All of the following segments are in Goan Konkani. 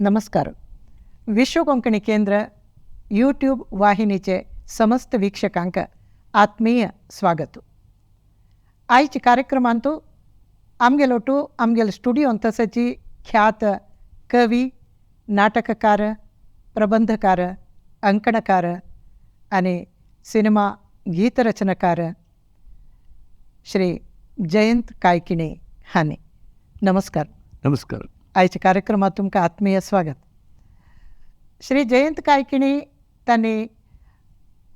नमस्कार. विश्व कोंकणी केंद्र यूट्यूब वाहिनीचे समस्त वीक्षकांक आत्मीय स्वागत. आयच्या कार्यक्रमांतू आमगेलो टू आमगेलो स्टुडियोंत तसची ख्यात कवी, नाटककार, प्रबंधकार, अंकणकार आनी सिनेमा गीतरचनाकार श्री जयंत कायकिणी हांणी. नमस्कार. नमस्कार. आयच्या कार्यक्रमात तुमकां आत्मीय स्वागत. श्री जयंत कायकिणी तांणी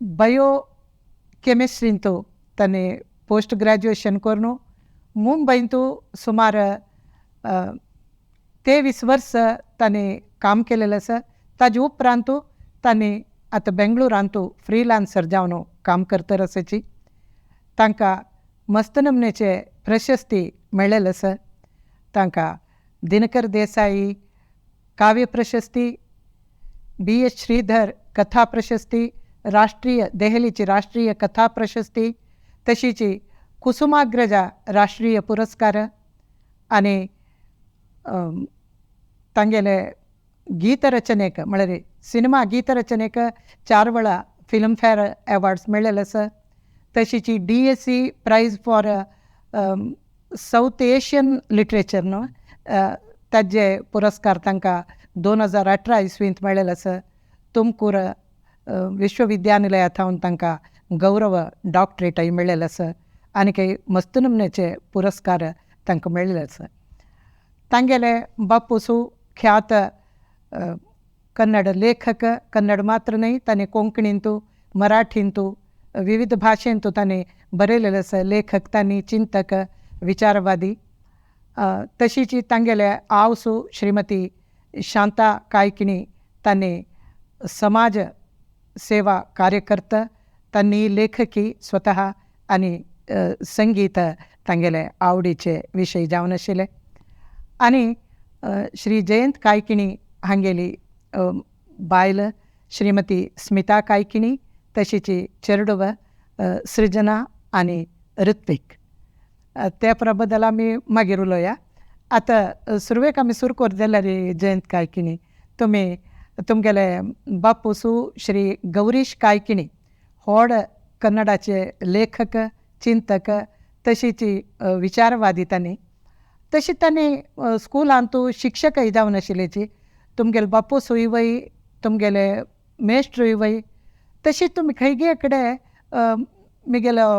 बयो केमिस्ट्रींतू तांणी पोस्ट ग्रॅज्युएशन करून मुंबयंतू सुमार 23 वर्स तांणी काम केलेलें आसा. ताजे उपरांतू तांणी आतां बेंगळुरांतू फ्रिलान्सर जावन काम करतर आसाची. तांकां मस्त नमनेचे प्रशस्ती मेळ्ळेले आसा. तांकां दिनकर देसाई काव्य प्रशस्ती, बी.एच. श्रीधर कथा प्रशस्ती, राष्ट्रीय देहलीची राष्ट्रीय कथा प्रशस्ती, तशीची कुसुमाग्रजा राष्ट्रीय पुरस्कार आनी तांगेले गीतरचनेक म्हळ्यार सिनेमा गीतरचनेक 4 वेळा फिल्मफेअर अवॉर्ड्स मेळ्ळेले आसा. तशीची DSC prize for South Asian literature न्हू ताजे पुरस्कार तांकां 2018 इसवींत मेळ्ळेले आसा. तुमकूर विश्वविद्यानिलया थावन तांकां गौरव डॉक्टरेटय मेळ्ळेले आसा आनी काही मस्त नमनेचे पुरस्कार तांकां मेळ्ळेले आसा. तांगेले बापूसू ख्यात कन्नड लेखक, कन्नड मात्र न्हय ताणें कोंकणींतू, मराठींतू, विविध भाशेंतू ताणें बरयलेलें आसा. लेखक तांणी, चिंतक, विचारवादी. तशीची तांगेले आवसू श्रीमती शांता कायकिणी तांणी समाज सेवा कार्यकर्ता, तांणी लेखकी स्वतः आनी संगीत तांगेले आवडीचे विशय जावन आशिल्ले. आनी श्री जयंत कायकिणी हांगेली बायल श्रीमती स्मिता कायकिणी, तशीची चेरडुव सृजना आनी ऋत्विक. त्या बद्दल आमी मागीर उलोवया. आतां सुरवेक आमी सुरू कर जाल्यार जयंत कायकिणी, तुमी तुमगेले बापूसू श्री गौरीश कायकिणी व्हड कन्नडाचे लेखक, चिंतक, तशीची विचारवादी तांणी. तशी तांणी स्कुलांतू शिक्षकय जावन आशिल्ल्याची. तुमगेले बापूसूय वय, तुमगेले मेस्ट्रूय वय, तशी तुमी खंयगे कडेन म्हगेलो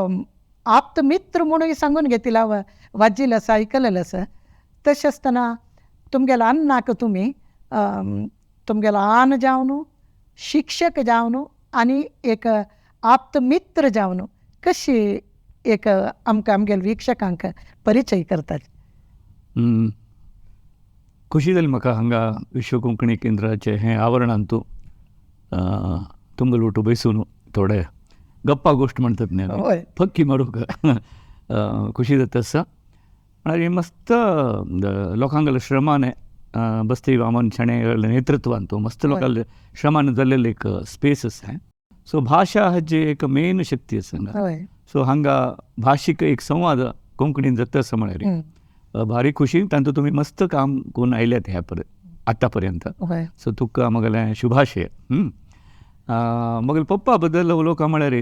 आप्त मित्र म्हणून सांगून घेतिल्लो हांव वाजिल्लें आसा, आयकलेलें आसा. तशें आसतना तुमगेलो अन्नाक तुमी तुमगेलो आन जावन, शिक्षक जावन आनी एक आप्त मित्र जावन कशी एक आमकां आमगेल्या वीक्षकांक परिचय करतात. खुशी जाली म्हाका हांगा विश्व कोंकणी केंद्राचें हें आवरणांतू तुमगेलो बसून थोडे गप्पा गोश्ट म्हणतात न्ही, फक्की मारूंक खुशी जाता आसा. आनी मस्त लोकांगेल्या श्रमाने बस्ती वामन शणै नेतृत्वांतू मस्त लोकांले श्रमान जाल्लेले एक स्पेस आसा. सो भाशा हाजी एक मेन शक्ती आसा हांगा. सो हांगा भाशीक एक संवाद कोंकणीन जाता आसा म्हळ्यार भारी खुशी. तांतूत तुमी मस्त काम करून आयल्यात ह्या पर्यंत आतां पर्यंत. सो तुका म्हगेलें शुभाशय. म्हगेले पप्पा बद्दल उलोवका म्हळ्यार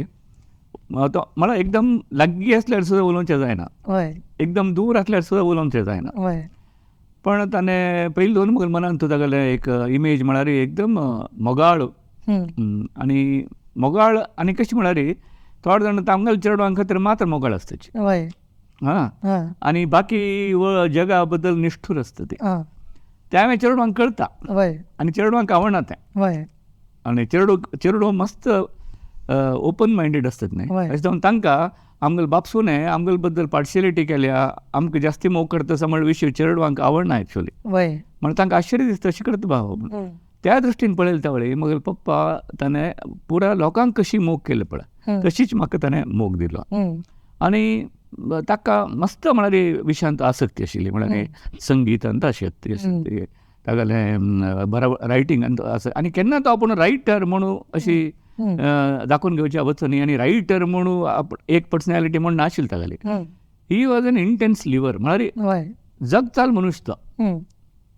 तो मला एकदम लागीं आसल्यार सुद्दां उलोवचें जायना, एकदम दूर आसल्यार सुद्दां उलोवचें जायना. पण ताणें पयलीं दोन म्हगेले मनांत तागेलें एक इमेज म्हळ्यार एकदम मोगाळ. आनी मोगाळ आनी कशें म्हळ्यार थोडे जाण तांगेल्या चेडवां खातीर मात्र मोगाळ आसताची, हां, आनी बाकी जगा बद्दल निश्ठूर आसता ते. तें हांवें चेडवांक कळटा आनी चेडवांक आवडना तें. आनी चेडो मस्त ओपन मायंडेड आसतात न्ही, अशें जावन तांकां आमगेले बापसूने आमगेले बद्दल पार्शियलिटी केल्या, आमकां जास्ती मोग करता असो म्हळ्यार विशय चेडवांक आवडना एक्चुअली. म्हणून तांकां आश्चर्य दिसता अशें करता भाव. त्या दृश्टीन पळयलें त्या वेळी म्हगेले पप्पा ताणें पुरा लोकांक कशी मोग केले पळय तशीच म्हाका ताणें मोग दिलो. आनी ताका मस्त म्हळ्यार विशयांत आसक्ती आशिल्ली, म्हळ्यार संगितांत आसक्ती आशिल्ली, तागेलें बराबर रायटिंग आसा. आनी केन्ना तो आपूण रायटर म्हणून अशी दाखोवन घेवची वचनी न्ही, आनी रायटर म्हणून एक पर्सनॅलिटी म्हणून नाशिल्ली तागेली. He was an intense liver, म्हळ्यार जगचाल मनुष्य तो.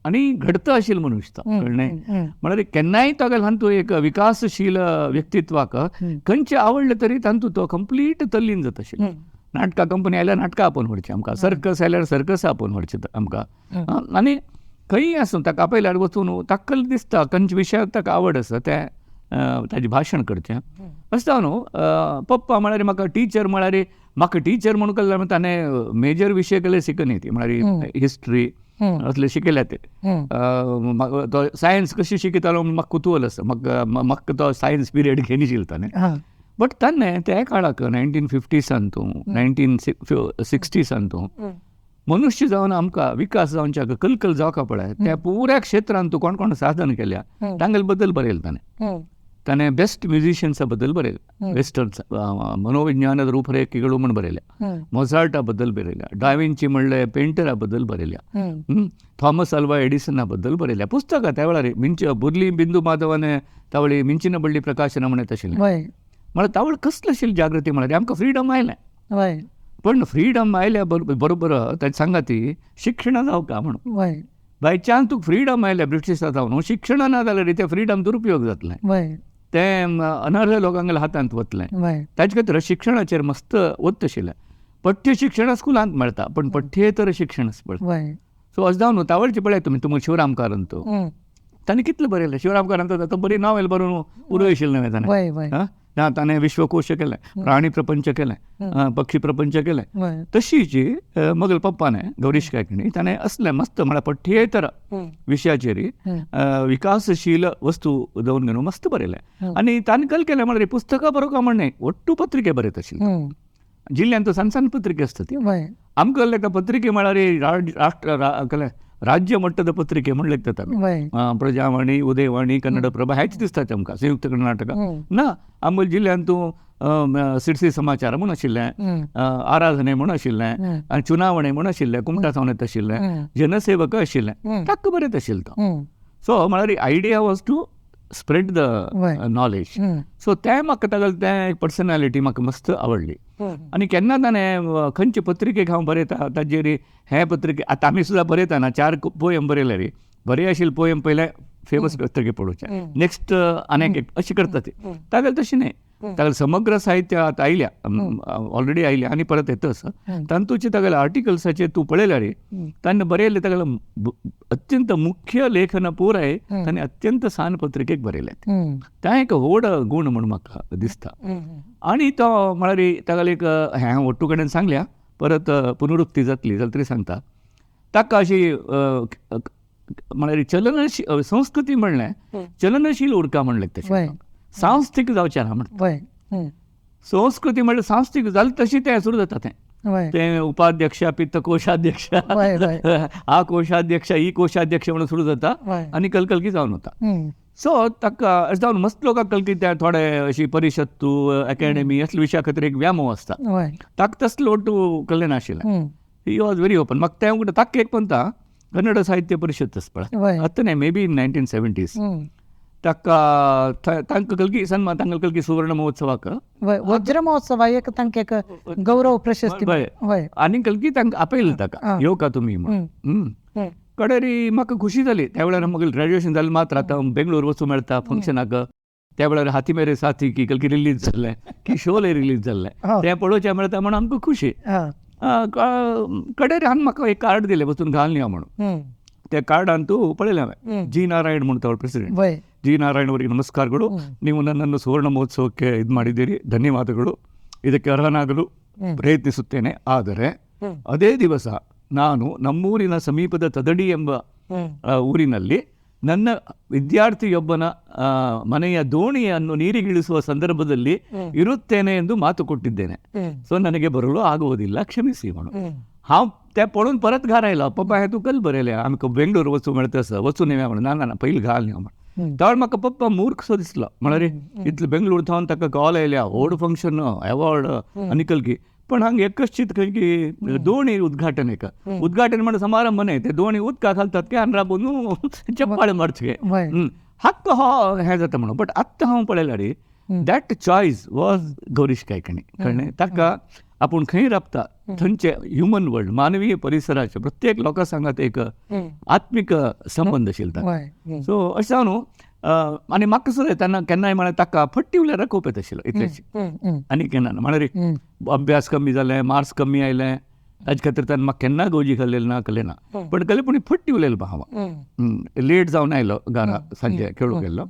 आनी घडता आशिल्लो मनुष्य तो, कळ्ळें? म्हळ्यार केन्नाय तागेलो हातूंत एक विकासशील व्यक्तित्वाक खंयचें आवडलें तरी तातूंत तो कंप्लीट तल्लीन जाता आशिल्लो. नाटकां कंपनी आयल्यार नाटकां आपोवन व्हरचीं आमकां, सर्कस आयल्यार सर्कस आपोवन व्हरचें आमकां. आनी खंयी आसूं ताका आपयल्यार वचून ताका दिसता खंयच्या विशयाक ताका आवड आसा तें ताजें भाशण करचें. अशें जावन न्हू पप्पा म्हळ्यार म्हाका टिचर म्हळ्यार म्हाका टिचर म्हणून कळ्ळें ताणें मेजर विशय केले शिकनी ती म्हळ्यार हिस्ट्री असले शिकयल्या ते. म्हाका तो सायन्स कशी शिकयतालो म्हूण म्हाका कुतूहल आसा, म्हाका म्हाका तो सायन्स पिरियड घेनी ताणें. बट ताणें त्या काळाक 1950s तूं 1960s तूं मनुष्य जावन आमकां विकास जावच्याक कलकल जावका पळय त्या पुऱ्या क्षेत्रांत तूं कोण कोण साधन केल्या तांगेले बद्दल बरयलें ताणें. ताणें बेस्ट म्युझिशियन्सा बद्दल बरयलें, वेस्टर्न मनोविज्ञानाದ रूपरेखेಗಳು म्हूण बरयल्या, मोझार्टा बद्दल बरयल्या, डाविंची म्हणले पेंटरा बद्दल बरयल्या, थॉमस अल्वा एडिसना बद्दल बरयल्या. पुस्तकां त्या वेळार मिंच बुर्ली बिंदू माधवाने तावळी मिंचिन बळ्ळी प्रकाशन म्हणत आशिल्लें. म्हळ्यार तावळ कसली आशिल्ली जागृती म्हळ्यार आमकां फ्रिडम आयलें, पण फ्रिडम आयल्या बरोबर ताचे सांगा ती शिक्षणा जावका म्हणून. बाय चान्स तुका फ्रिडम आयल्या ब्रिटिशा जावन शिक्षणा ना जाल्यार तें फ्रिडम दुरुपयोग जातलें, तें अनर्ह लोकांगेल्या हातांत वतलें. ताचे खातीर शिक्षणाचेर मस्त वत आशिल्लें. पठ्य शिक्षण स्कुलांत मेळटा पण पठ्येतर शिक्षण पळय. सो अशें जावन तावळचें पळय तुमी तुमकां शिवराम कारंत ताणें कितलें बरयलें. शिवराम कारंत आतां बरी नॉवेल बरोवन उरय आशिल्लें न्हय ताणें. ना ताणें विश्वकोश केलें, प्राणी प्रपंच केलें, पक्षी प्रपंच केलें. तशीच मगल पप्पाने गौरीश कायकिणी ताणें असलें मस्त म्हळ्यार पठ्येतर विशयाचेर विकासशील वस्तू दवरून घेवन मस्त बरयलें. आनी ताणें कल केलें म्हळ्यार पुस्तकां बरोवंक म्हण न्हय, ಒಟ್ಟು पत्रिके बरयत आशिल्ले. जिल्ल्यांत सण सण पत्रिके आसता ती आमकां लेखा पत्रिके म्हळ्यार राष्ट्र राज्य मट्टದ पत्रिके म्हण लेखतात आमी. प्रजावाणी, उदयवाणी, कन्नड प्रभा हेच दिसतात आमकां, संयुक्त कर्नाटक ना. आमगेल्या जिल्ल्यांत सिरसी समाचार म्हूण आशिल्लें, आराधने म्हूण आशिल्लें, आनी चुनावणे म्हूण आशिल्लें, कुमटा सावन येत आशिल्लें, जनसेवक आशिल्लें, ताका बरयत आशिल्लो तो. सो म्हळ्यार idea was to spread the knowledge. So तें म्हाका तागेलें तें एक पर्सनॅलिटी म्हाका मस्त आवडली. आनी केन्ना ताणें खंयचे पत्रिकेक हांव बरयता ताजेर हे पत्रिके आतां आमी सुद्दां बरयतना 4 पोयम बरयले रे, बरे आशिल्ले पोयम पयले फेमस पत्रिके पळोवचें, नेक्स्ट आनी एक अशें करता ती. तागेलें तशें न्हय, तागेलें समग्र साहित्य आतां आयल्या, ऑलरेडी आयल्या आनी परत येतच. तातूंचे तागेले आर्टिकल्साचेर तूं पळयल्यार ताणें बरयल्लें तागेलें अत्यंत मुख्य लेखन पुराय ताणें अत्यंत सान पत्रिकेक बरयलें. तें एक व्हड गूण म्हूण म्हाका दिसता. आनी तो म्हळ्यार तागेलें एक हें ಒಟ್ಟು कडेन सांगल्या परत पुनरुक्ती जातली जाल्यार तरी सांगता. ताका अशी म्हळ्यार चलनशील संस्कृती म्हणलें चलनशील उरका म्हणलें तशें सांस्थीक जावचें ना म्हणटा. संस्कृती म्हणल्यार सांस्थीक जालें तशी तें सुरू जाता तें तें उपाध्यक्ष, पित्त कोशाध्यक्ष, आ कोशाध्यक्ष, ई कोशाध्यक्ष म्हणून सुरू जाता आनी कलकलकी जावन वता. सो ताका अशें जावन मस्त लोकांक कलकी ते थोडे अशी परिशद, अकॅडमी असल्या विशया खातीर एक व्यामो आसता, ताका तसलो ಒಟ್ಟು कल्लें नाशिल्लें. He was very open. म्हाका तें उगडा ताका एक पंता कन्नड साहित्य परिशद आसा पळय आतां न्हय, मे बी इन 1970s ताका तांकां कलकी सन्मान, तांकां कलकी सुवर्ण महोत्सवाक वज्र महोत्सव एक तांकां एक गौरव प्रशस्ती आनी कलकी तांकां आपयलें ताका येवका तुमी म्हणून. कडेरी म्हाका खुशी जाली. त्या वेळार म्हाका ग्रॅज्युएशन जालें मात्र आतां बेंगळूर वचूं मेळटा फंक्शनाक. त्या वेळार हाती मेरे साथी की कलकी रिलीज जाल्लें, की शोले रिलीज जाल्लें, तें पळोवचें मेळटा म्हणून आमकां खुशी. कडेर हांवें म्हाका एक कार्ड दिलें वचून घालून या म्हणून. त्या कार्डान तूं पळयलें हांवें, जी ನಾರಾಯಣ್ म्हणून तो ಪ್ರೆಸಿಡೆಂಟ್, ಜಿ ನಾರಾಯಣ್ ಅವರಿಗೆ ನಮಸ್ಕಾರಗಳು, ನೀವು ನನ್ನನ್ನು ಸುವರ್ಣ ಮಹೋತ್ಸವಕ್ಕೆ ಇದು ಮಾಡಿದ್ದೀರಿ, ಧನ್ಯವಾದಗಳು, ಇದಕ್ಕೆ ಅರ್ಹನಾಗಲು ಪ್ರಯತ್ನಿಸುತ್ತೇನೆ. ಆದರೆ ಅದೇ ದಿವಸ ನಾನು ನಮ್ಮೂರಿನ ಸಮೀಪದ ತದಡಿ ಎಂಬ ಊರಿನಲ್ಲಿ ನನ್ನ ವಿದ್ಯಾರ್ಥಿಯೊಬ್ಬನ ಮನೆಯ ದೋಣಿಯನ್ನು ನೀರಿಗಿಳಿಸುವ ಸಂದರ್ಭದಲ್ಲಿ ಇರುತ್ತೇನೆ ಎಂದು ಮಾತು ಕೊಟ್ಟಿದ್ದೇನೆ. ಸೊ ನನಗೆ ಬರಲು ಆಗುವುದಿಲ್ಲ, ಕ್ಷಮಿಸಿ म्हणून. हांव तें पळोवन परत घरा आयलो. पप्पा हें तुका बरयलें आमकां बेंगळूर वचूं मेळटा आसा, वचून येवया म्हणून. ना ना पयलीं घाल न्ही म्हणून. त्यावेळार म्हाका पप्पा मूर्ख सो दिसलो. म्हळ्यार इतलें बेंगळूर थावन ताका कॉल आयल्या, व्हड फंक्शन, अवॉर्ड आनी कलकी. पण हांगा एकश्चित खंय की दोणी उद्घाटन एका उद्घाटन म्हणून समारंभ न्हय, ते दोणी उदका घालतात की आनी राबून चप्पाळे मारचे हक्क हो हें जाता म्हणून. बट आत्तां हांव पळयल्यार that choice was Gaurish Kaikini. कळ्ळें? ताका आपूण खंय राबता थंयचे ह्युमन वर्ल्ड, मानवीय परिसराचे प्रत्येक लोकां सांगात एक आत्मीक संबंद आशिल्लो ताका. सो अशें जावन न्हू आनी म्हाका सुद्दां तेन्ना केन्नाय म्हळ्यार ताका फट्टी उल्यार कोप येता आशिल्लो इतलेंच, आनी केन्ना ना. म्हळ्यार अभ्यास कमी जाले, मार्क्स कमी आयले, ताजे खातीर ताणें म्हाका केन्ना गवजी खाल्लेली ना, कले ना, पण कले पूण फट्टी उलयलो हांव. लेट जावन आयलो घरा, सांजे खेळूंक गेल्लो,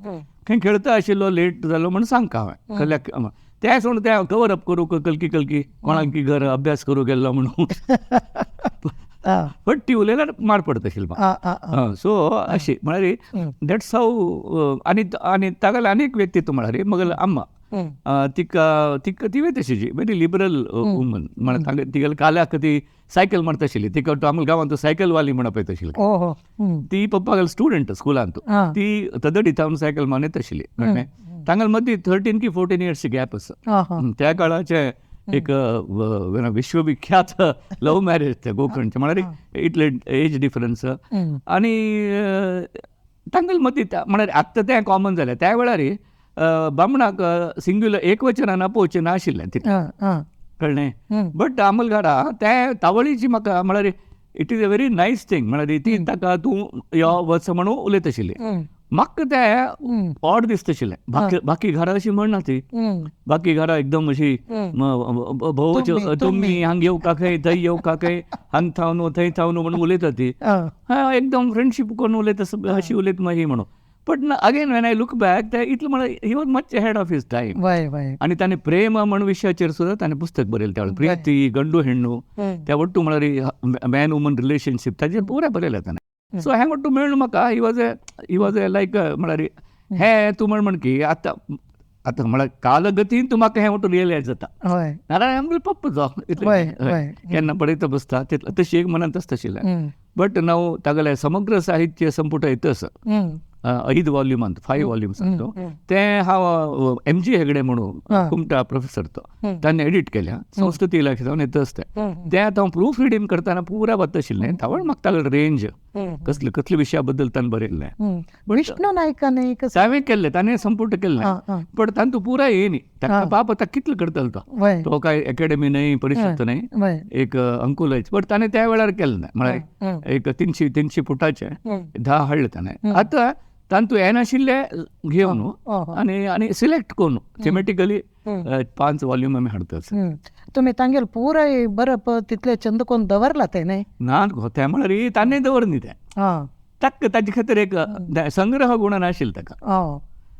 खंय खेळता आशिल्लो, लेट जालो म्हण सांगका हांवें कल्याक. तें सोडून तें कवर अप करूंक कलकी कलकी कोणाक की घर अभ्यास करूंक गेल्लो म्हणून फट्टी उलयल्यार मार पडत आशिल्लो म्हाका. सो अशें म्हळ्यार that's how. आनी आनी तागेलें आनी एक व्यक्तित्व म्हळ्यार मगेले अम्मा, तिका तिका तिवें तशीची व्हेरी लिबरल वुमन. म्हळ्यार तिगेले काल्याक ती सायकल मारता आशिल्ली, तिका आमच्या गांवांत सायकल वाली म्हणप येता आशिल्ली. ती पप्पागेले स्टुडंट स्कुलांत, ती तदडी थावन सायकल मारून येता आशिल्ली. कळ्ळें, तांगेले मदीं 13 की 14 इयर्स गॅप आसा. त्या काळाचे एक विश्वविख्यात लव्ह मॅरेज ते गोकर्णचे, म्हळ्यार इतले एज डिफरन्स. आनी तांगेले मदीं म्हळ्यार आतां तें कॉमन जालें, त्या वेळार बामणाक सिंग्युलर एकवचनान आपोवचें नाशिल्लें तितलें, कळ्ळें. बट आमलघाडा ते तावळीची म्हाका म्हळ्यार it is a very nice thing, म्हळ्यार ती ताका तूं यो वच म्हणून उलयत आशिल्ली. म्हाका तें ऑड दिसता आशिल्लें. बाकी घरां अशी म्हणना ती, बाकी घरां एकदम अशी भोव तुमी हांग येवका खंय थंय येवका खंय, हांग थावन थंय थावन म्हणून उलयता ती, एकदम फ्रेंडशीप करून उलयता अशी उलयत मागीर म्हणून. But again when I look back, ते इतलें म्हळ्यार he was much ahead of his time. आनी ताणें प्रेम म्हण विशयाचेर सुद्दां ताणें पुस्तक बरयलें त्या वेळार, प्रिती गंडू हेण्णू, त्या वट्टू म्हळ्यार मॅन वुमन रिलेशनशीप ताजेर पुराय बरयलें ताणें. सो हें वट्टू मेळ्ळें म्हाका, he was a लायक म्हळ्यार हें तूं म्हण म्हण की आतां आतां म्हळ्यार कालगतीन तूं म्हाका हें वट्टू रियलायज जाता. नाजाल्यार आमगेलो पप्पा जावं इतलें केन्ना पळयता बसता तितलें तशी एक मनांत आसता आशिल्लें. बट नाव तागेलें समग्र साहित्य संपुट येता आसा 5 वॉल्युमांत, 5 वॉल्युम्स तें हांव एम जी हेगडे म्हणून कुमटा प्रोफेसर तो ताणें एडिट केल्या, संस्कृती इलाखे जावन येता आसता तें. आतां हांव प्रूफ रिडींग करतना पुरा वता आशिल्लें, तावळ म्हाका तागेलो रेंज कसले कसले विशया बद्दल ताणें बरयल्लें. विष्णू नायकान हांवें केल्लें, ताणें संपुट केल्लें, पण तांतू पुराय येयनी ताका बाप आतां कितलो करतलो तो, तो काय एकेडमी न्हय परिशद न्हय, एक अंकुलच. बट ताणें त्या वेळार केलें ना, म्हळ्यार एक 300 फुटाचें 10 हाडलें ताणें. आतां तांतू येनाशिल्ले घेवन आनी आनी सिलेक्ट करून थेमेटिकली 5 वॉल्यूम आमी हाडतात. तुमी तांगेल पुराय बरप तितले चंद कोण दवरला ते न्हय? ना गो, तें म्हळ्यार ताणें दवर न्ही तें, ताका ताजे खातीर एक संग्रह गुण नाशिल्लो ताका.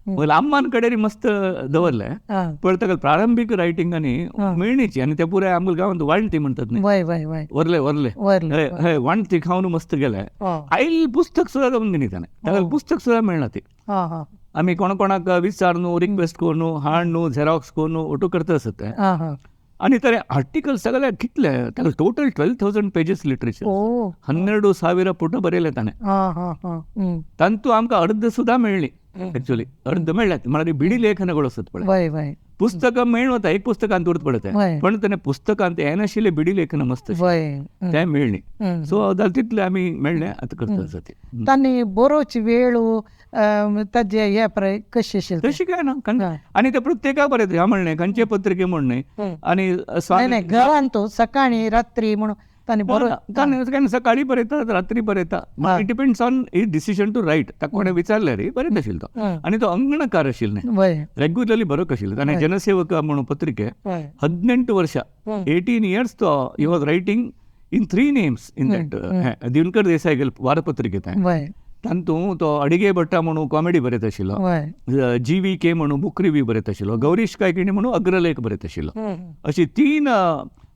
अम्मान कडेन मस्त दवरलें, पण ताका प्रारंभीक रायटिंग आनी मेळणीची, आनी ते पुराय आमच्या गांवांत वाणटी म्हणटात न्ही, वरले वरले हय वाणटी खावन मस्त गेले. आयल पुस्तक सुद्दां जावन न्ही ताणें, ताका पुस्तक सुद्दां मेळना ती. आमी कोण कोणाक विचार न्हू, रिक्वेस्ट करून हाड न्हू, झेरॉक्स करून ओटो करता आसत तें. आनी ताणें आर्टिकल सगळे कितले ताका टोटल 12,000 पेजीस लिटरेचर, 12,000 पुट बरयले ताणें. तांतू आमकां अर्द सुद्दां मेळ्ळी, एक्चुअली अर्द मेळ्ळ्यात, म्हळ्यार बिडी लेखनಗಳು आसत पळय, पुस्तकां मेळून वता, एक पुस्तकांत उरत पळय तें, पण ताणें पुस्तकांत येनाशिल्लें बिडी लेखन मस्त तें मेळ्ळी. सो तितलें आमी मेळ्ळें आतां करता आसा ती. तांणी बरोवची वेळ ताजे हे पळय कशी आशिल्ली तशी काय ना, आनी ते प्रत्येका बरें ह्या म्हणलें खंयचे पत्रिके म्हण न्हय, आनी घरान तो सकाळी रात्री म्हणून ताणें बरो सकाळी बरयता रात्री बरयता, it depends on his decision to write. ताका कोणें विचारलें रे बरयता आशिल्लो तो, आनी तो अंगणकार आशिल्लो न्हय, रेग्युलरली बरोवंक आशिल्लो. ताणें जनसेवक म्हणून पत्रिके 18 वर्षां 18 इयर्स तो he was writing in 3 names in that Dinakar Desai गेल वारपत्रिके तातूंत तो अडिगे भट्टा म्हणून कॉमेडी बरयता आशिल्लो, जी व्ही के म्हणून बुक रिव्यू बरयता आशिल्लो, गौरीश कायकिणी म्हणून अग्रलेख बरयता आशिल्लो. अशी 3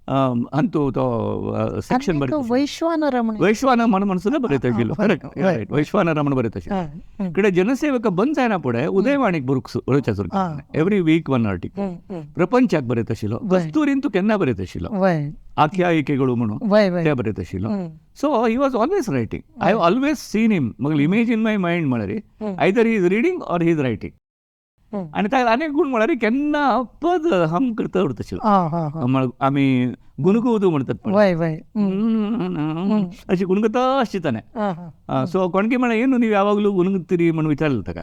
अंतू तो सेक्शन बरयता. वैश्वानर वैश्वानर म्हणून सुद्दां बरयता आशिल्लो, करेक्ट, वैश्वानर म्हणून बरयता आशिल्लो. इकडे जनसेवक बंद जायना फुडें उदयवाणीक बरोवच्या सुरू, एवरी वीक 1 आर्टिकल, प्रपंचाक बरयता आशिल्लो, कस्तुरीन तूं केन्ना बरयता आशिल्लो, आख्यायिकेಗಳು म्हणून ते बरयता आशिल्लो. So he was always writing. I have always seen him, mug image in my mind म्हळ्यार either he is reading or he is writing. आनी ताका आनीक गुण म्हळ्यार केन्ना पद हम करता उरता आशिल्लो, आमी गुणगुवतू म्हणटात पळय, अशी गुणगुता अशी ताणें. सो कोणकी म्हळ्यार ಏನು ನೀವು ಯಾವಾಗಲೂ ಗುಣಗುತ್ತೀರಿ म्हणून ವಿಚಾರಲ್ಲ ತಾಕ,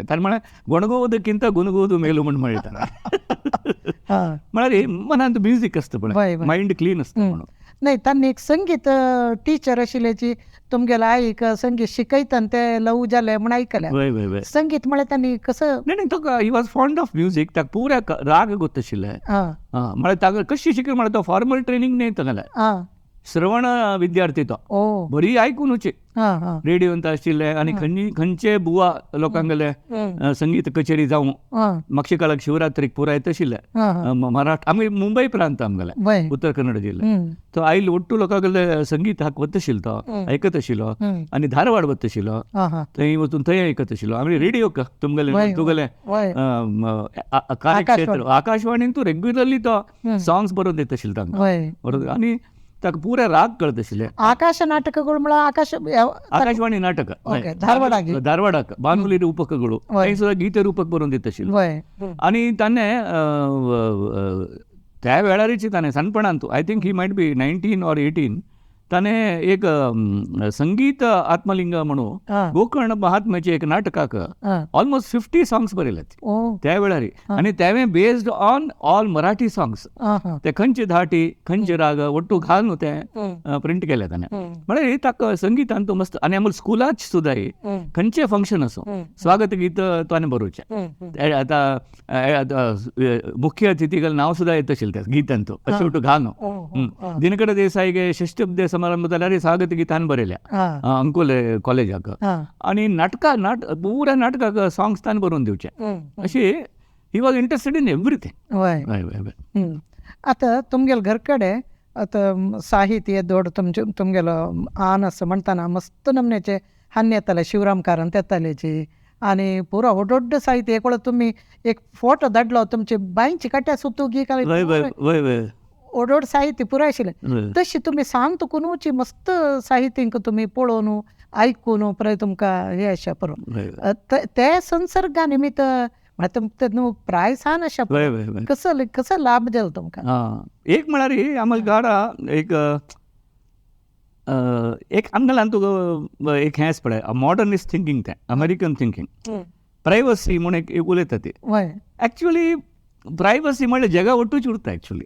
ತಾನು म्हळ्यार ಗೊಣಗುವುದಕ್ಕಿಂತ ಗುಣಗುವುದು ಮೇಲು म्हण म्हणटा. म्हळ्यार मनांत म्युजीक आसता पळय, मायंड क्लीन आसता म्हणून. नाही, तांणी एक संगीत टिचर आशिल्ल्याची तुमगेले आईक संगीत शिकयतना ते लव जाले म्हण आयकलें. संगीत म्हळ्यार तांणी कसं? नाही नाही, तो he was fond of music. ताका पुऱ्या राग गोत आशिल्ले. म्हळ्यार ताका कशी शिकल म्हळ्यार तो फॉर्मल ट्रेनिंग न्ही तागेलें, श्रवण विद्यार्थी तो, बरी आयकूनच रेडियोंत आशिल्ले आनी खंयचे बुवा लोकांगेले संगीत कचेरी जावं मक्षिकाळाक शिवरात्रीक पुराय येत आशिल्ले. महाराष्ट्र आमी मुंबय प्रांत आमगेले, उत्तर कन्नड जिल्ले, तो आयल ಒಟ್ಟು लोकांगेले संगीत हाक वत आशिल्लो, तो आयकत आशिल्लो आनी धारवाड वत आशिल्लो, थंय वचून थंय आयकत आशिल्लो. आमी रेडियो तुमगेले तुगेले कार्यक्षेत्र आकाशवाणीन तूं रेग्युलरली तो सॉंग्स बरोवन दित आशिल्लो तांकां बरोवन, आनी ताका पुरे राग कळत आशिल्ले. आकाश नाटकಗಳು म्हळ्यार आकाशवाणी नाटक धारवाडाक धारवाडाक बानुली रूपकಗಳು थंय सुद्दां गीत रूपक बरोवन दित आशिल्ले. आनी ताणें त्या वेळारीच ताणें सानपणांत, I think he might be 19 or 18, ताणें एक संगीत आत्मलिंग म्हणून गोकर्ण महात्म्याचे एक नाटकाक ऑलमोस्ट 50 सॉंग्स बरयले त्या वेळारी, आनी तेवें based on all Marathi songs, ते खंयचे धाटी खंयचे राग ಒಟ್ಟು घालून ते प्रिंट केले ताणें. म्हळ्यार ताका संगीतान तो मस्त. आनी आमकां स्कुलाच सुद्दां खंयचे फंक्शन आसूं स्वागत गीत ताणें बरोवचें. आतां मुख्य अतिथी नांव सुद्दां येत आशिल्लें त्या गीतान, तो अशें ಒಟ್ಟು घालून. दिनकर देसाईगे षष्ठब्दे समारंभ जाल्यार स्वागत गीतान बरयल्या अंकोले कॉलेजाक, आनी नाटका पुऱ्या नाटकाक सॉंग्स ताणें बरोवन दिवचे. अशी he was interested in everything. हय हय. आतां तुमगेले घर कडेन आतां साहित्य दोड तुमचे तुमगेलो आन आसा म्हणटाना मस्त नमन्याचे हान्य येताले, शिवराम कारंत येतालेची आनी पुरो व्हड साहित्य एक वेळा तुमी एक फोटो धाडलो तुमचे बांयची काट्या सुतुगी वय वय वय वय ओडोड साहित्य पुराय आशिल्लें. तशी तुमी सांत कुनूची मस्त साहित्य तुमी पळोवन आयकून पळय तुमकां हें अशें पळोवन ते संसर्गा निमित्त म्हळ्यार न्हू प्राय सान अशें कसो कसो लाभ जालो तुमकां? एक म्हळ्यार आमकां गाडा एक एक आमगेल्यान तुका एक हें आसा पळय मॉडर्निस्ट थिंकींग, तें अमेरिकन थिंकींग, प्रायवसी म्हूण एक उलयता ती. एक्चुअली प्रायवसी म्हणल्यार जगा ಒಟ್ಟೂच उरता एक्चुअली.